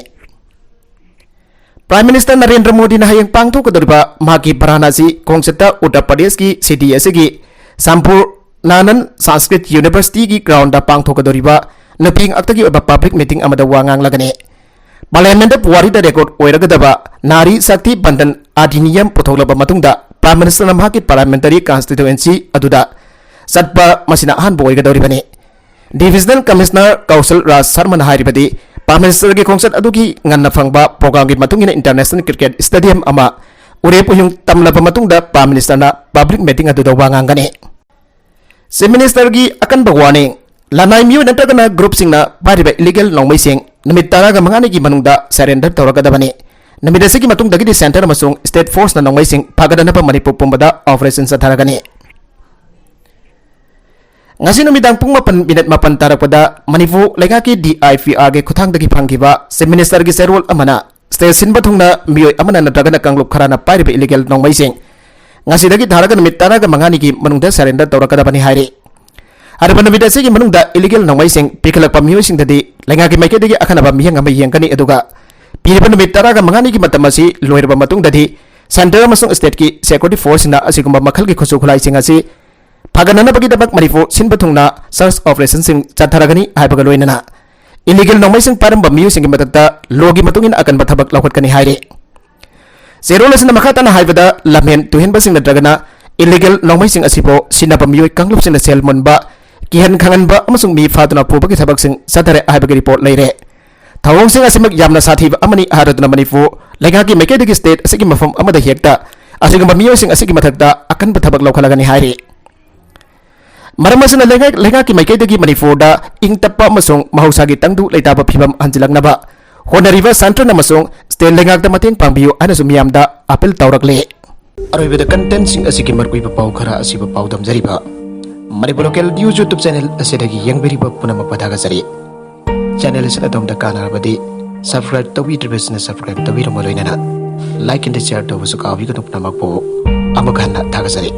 Prime Minister ꯅꯔꯦꯟꯗ꯭ꯔ ꯃꯣꯗꯤꯅ ꯍꯌꯦꯡ ꯄꯥꯡꯊꯣꯛꯀꯗꯧꯔꯤꯕ ꯃꯍꯥꯛꯀꯤ ꯚꯥꯔꯥꯅꯥꯁꯤ ꯈꯣꯡꯆꯠꯇ ꯎꯠꯇꯔ ꯄ꯭ꯔꯗꯦꯁꯀꯤ city ꯑꯁꯤꯒꯤ ꯁꯝꯄꯨꯔꯅꯥꯅꯟ ꯁꯪꯁꯀ꯭ꯔꯤꯠ Universityꯒꯤ groundꯗ ꯄꯥꯡꯊꯣꯛꯀꯗꯧꯔꯤꯕ ꯅꯨꯄꯤ ꯉꯥꯛꯇꯒꯤ ꯑꯣꯏꯕ public meeting ꯑꯃꯗ ꯋꯥ ꯉꯥꯡꯂꯒꯅꯤ꯫ Parliamentꯇ ꯄꯨꯋꯥꯔꯤꯗ record ꯑꯣꯏꯔꯒꯗꯕ ꯅꯥꯔꯤ ꯁꯛꯇꯤ ꯕꯟꯗꯟ ꯑꯙꯤꯅꯤꯌꯝ ꯄꯨꯊꯣꯛꯂꯕ ꯃꯇꯨꯡꯗ Prime Ministerꯅ ꯃꯍꯥꯛꯀꯤ parliamentary constituency ꯑꯗꯨꯗ ꯆꯠꯄ ꯃꯁꯤꯅ ꯑꯍꯥꯟꯕ ꯑꯣꯏꯒꯗꯧꯔꯤꯕꯅꯤ꯫ Divisional Commissioner ꯀꯧꯁꯜ ꯔꯥꯖ ꯁꯔꯃꯅ ꯍꯥꯏꯔꯤꯕꯗꯤ, Prime Ministerꯒꯤ ꯈꯣꯡꯆꯠ ꯑꯗꯨꯒꯤ ꯉꯟꯅ ꯐꯪꯕ programꯒꯤ ꯃꯇꯨꯡ ꯏꯟꯅ International Cricket Stadium ꯑꯃ ꯎꯔꯦꯞ ꯎꯌꯨꯡ ꯇꯝꯂꯕ ꯃꯇꯨꯡꯗ Prime Ministerꯅ public meeting ꯑꯗꯨꯗ ꯋꯥ ꯉꯥꯡꯒꯅꯤ꯫ Chief Ministerꯒꯤ ꯑꯀꯟꯕ warning, ꯂꯅꯥꯏ ꯃꯤꯑꯣꯏ ꯅꯠꯇ꯭ꯔꯒꯅ groupꯁꯤꯡꯅ ꯄꯥꯏꯔꯤꯕ illegal ꯅꯣꯡꯃꯩꯁꯤꯡ ꯅꯨꯃꯤꯠ ꯇꯔꯥꯒ ꯃꯉꯥꯅꯤꯒꯤ ꯃꯅꯨꯡꯗ surrender ꯇꯧꯔꯛꯀꯗꯕꯅꯤ꯫ ꯅꯨꯃꯤꯠ ꯑꯁꯤꯒꯤ ꯃꯇꯨꯡꯗꯒꯤꯗꯤ centre ꯑꯃꯁꯨꯡ state forceꯅ ꯅꯣꯡꯃꯩꯁꯤꯡ ꯐꯥꯒꯠꯅꯅꯕ ꯃꯅꯤꯄꯨꯔ ꯄꯨꯝꯕꯗ operation ꯆꯠꯊꯔꯒꯅꯤ꯫ ꯉꯁꯤ ꯅꯨꯃꯤꯗꯥꯡ ꯄꯨꯡ ꯃꯥꯄꯟ minute ꯃꯥꯄꯟ ꯇꯥꯔꯛꯄꯗ ꯃꯅꯤꯄꯨꯔ ꯂꯩꯉꯥꯛꯀꯤ DIPRꯒꯤ ꯈꯨꯠꯊꯥꯡꯗꯒꯤ ꯐꯪꯈꯤꯕ Chief Ministerꯒꯤ ꯆꯦꯔꯣꯜ ꯑꯃꯅ state ꯁꯤꯟꯕ ꯊꯨꯡꯅ ꯃꯤꯑꯣꯏ ꯑꯃꯅ ꯅꯠꯇ꯭ꯔꯒꯅ ꯀꯥꯡꯂꯨꯞ ꯈꯔꯅ ꯄꯥꯏꯔꯤꯕ illegal ꯅꯣꯡꯃꯩꯁꯤꯡ ꯉꯁꯤꯗꯒꯤ ꯊꯥꯔꯒ ꯅꯨꯃꯤꯠ ꯇꯔꯥꯒ ꯃꯉꯥꯅꯤꯒꯤ ꯃꯅꯨꯡꯗ surrender ꯇꯧꯔꯛꯀꯗꯕꯅꯤ ꯍꯥꯏꯔꯤ꯫ ꯍꯥꯏꯔꯤꯕ ꯅꯨꯃꯤꯠ ꯑꯁꯤꯒꯤ ꯃꯅꯨꯡꯗ illegal ꯅꯣꯡꯃꯩꯁꯤꯡ ꯄꯤꯈꯠꯂꯛꯄ ꯃꯤꯑꯣꯏꯁꯤꯡꯗꯗꯤ ꯂꯩꯉꯥꯛꯀꯤ ꯃꯥꯏꯀꯩꯗꯒꯤ ꯑꯈꯟꯅꯕ ꯃꯤꯠꯌꯦꯡ ꯑꯃ ꯌꯦꯡꯒꯅꯤ, ꯑꯗꯨꯒ ꯄꯤꯔꯤꯕ ꯅꯨꯃꯤꯠ ꯇꯔꯥꯒ ꯃꯉꯥꯅꯤꯒꯤ ꯃꯇꯝ ꯑꯁꯤ ꯂꯣꯏꯔꯕ ꯃꯇꯨꯡꯗꯗꯤ centre ꯑꯃꯁꯨꯡ stateꯀꯤ security forceꯁꯤꯡꯅ ꯑꯁꯤꯒꯨꯝꯕ ꯃꯈꯜꯒꯤ ꯈꯨꯠꯁꯨ ꯈꯨꯠꯂꯥꯏꯁꯤꯡ ꯑꯁꯤ ꯐꯒꯠꯅꯅꯕꯒꯤꯗꯃꯛ ꯃꯅꯤꯄꯨꯔ ꯁꯤꯟꯕ ꯊꯨꯡꯅ search operationꯁꯤꯡ ꯆꯠꯊꯔꯒꯅꯤ ꯍꯥꯏꯕꯒ ꯂꯣꯏꯅꯅ illegal ꯅꯣꯡꯃꯩꯁꯤꯡ ꯄꯥꯏꯔꯝꯕ ꯃꯤꯑꯣꯏꯁꯤꯡꯒꯤ ꯃꯊꯛꯇ lawꯒꯤ ꯃꯇꯨꯡ ꯏꯟꯅ ꯑꯀꯟꯕ ꯊꯕꯛ ꯂꯧꯈꯠꯀꯅꯤ ꯍꯥꯏꯔꯤ꯫ ꯆꯦꯔꯣꯜ ꯑꯁꯤꯅ ꯃꯈꯥ ꯇꯥꯅ ꯍꯥꯏꯕꯗ, ꯂꯝꯍꯦꯟ ꯇꯨꯍꯦꯟꯕꯁꯤꯡ ꯅꯠꯇ꯭ꯔꯒꯅ illegal ꯅꯣꯡꯃꯩꯁꯤꯡ ꯑꯁꯤꯕꯨ ꯁꯤꯖꯤꯟꯅꯕ ꯃꯤꯑꯣꯏ ꯀꯥꯡꯂꯨꯞꯁꯤꯡꯅ ꯁꯦꯜ ꯃꯨꯟꯕ, ꯀꯤꯍꯟ ꯈꯪꯍꯟꯕ ꯑꯃꯁꯨꯡ ꯃꯤ ꯐꯥꯗꯨꯅ ꯄꯨꯕꯒꯤ ꯊꯕꯛꯁꯤꯡ ꯆꯠꯊꯔꯦ ꯍꯥꯏꯕꯒꯤ report ꯂꯩꯔꯦ꯫ ꯊꯧꯑꯣꯡꯁꯤꯡ ꯑꯁꯤꯃꯛ ꯌꯥꯝꯅ ꯁꯥꯊꯤꯕ ꯑꯃꯅꯤ ꯍꯥꯏꯔꯗꯨꯅ ꯃꯅꯤꯄꯨꯔ ꯂꯩꯉꯥꯛꯀꯤ ꯃꯥꯏꯀꯩꯗꯒꯤ state ꯑꯁꯤꯒꯤ ꯃꯐꯝ ꯑꯃꯗ ꯍꯦꯛꯇ ꯑꯁꯤꯒꯨꯝꯕ ꯃꯤꯑꯣꯏꯁꯤꯡ ꯑꯁꯤꯒꯤ ꯃꯊꯛꯇ ꯑꯀꯟꯕ ꯊꯕꯛ ꯂꯧꯈꯠꯂꯒꯅꯤ ꯍꯥꯏꯔꯤ꯫ ꯃꯔꯝ ꯑꯁꯤꯅ ꯂꯩꯉꯥꯛ-, ꯂꯩꯉꯥꯛꯀꯤ ꯃꯥꯏꯀꯩꯗꯒꯤ ꯃꯅꯤꯄꯨꯔꯗ ꯏꯪ ꯇꯞꯄ ꯑꯃꯁꯨꯡ ꯃꯍꯧꯁꯥꯒꯤ ꯇꯪꯗꯨ ꯂꯩꯇꯥꯕ ꯐꯤꯕꯝ ꯍꯟꯖꯤꯜꯂꯛꯅꯕ ꯍꯣꯠꯅꯔꯤꯕ centre ꯑꯃꯁꯨꯡ state ꯂꯩꯉꯥꯛꯇ ꯃꯇꯦꯡ ꯄꯥꯡꯕꯤꯌꯨ ꯍꯥꯏꯅꯁꯨ ꯃꯤꯌꯥꯝꯗ appeal ꯇꯧꯔꯛꯂꯤ꯫ ꯑꯔꯣꯏꯕꯗ contentꯁꯤꯡ ꯑꯁꯤꯒꯤ ꯃꯔꯨꯑꯣꯏꯕ ꯄꯥꯎ ꯈꯔ ꯑꯁꯤꯕꯨ ꯄꯥꯎꯗꯝꯖꯔꯤꯕ Manipur Local News YouTube channel ꯑꯁꯤꯗꯒꯤ ꯌꯦꯡꯕꯤꯔꯤꯕ ꯄꯨꯝꯅꯃꯛꯄꯨ ꯊꯥꯒꯠꯆꯔꯤ꯫ Channel ꯑꯁꯤꯅ ꯑꯗꯣꯝꯗ ꯀꯥꯟꯅꯔꯕꯗꯤ subscribe ꯇꯧꯕꯤꯗ꯭ꯔꯤꯕꯁꯤꯡꯅ subscribe ꯇꯧꯕꯤꯔꯝꯕ ꯂꯣꯏꯅꯅ like and share ꯇꯧꯕꯁꯨ ꯀꯥꯎꯕꯤꯒꯅꯨ꯫ ꯄꯨꯝꯅꯃꯛꯄꯨ ꯑꯃꯨꯛ ꯍꯟꯅ ꯊꯥꯒꯠꯆꯔꯤ꯫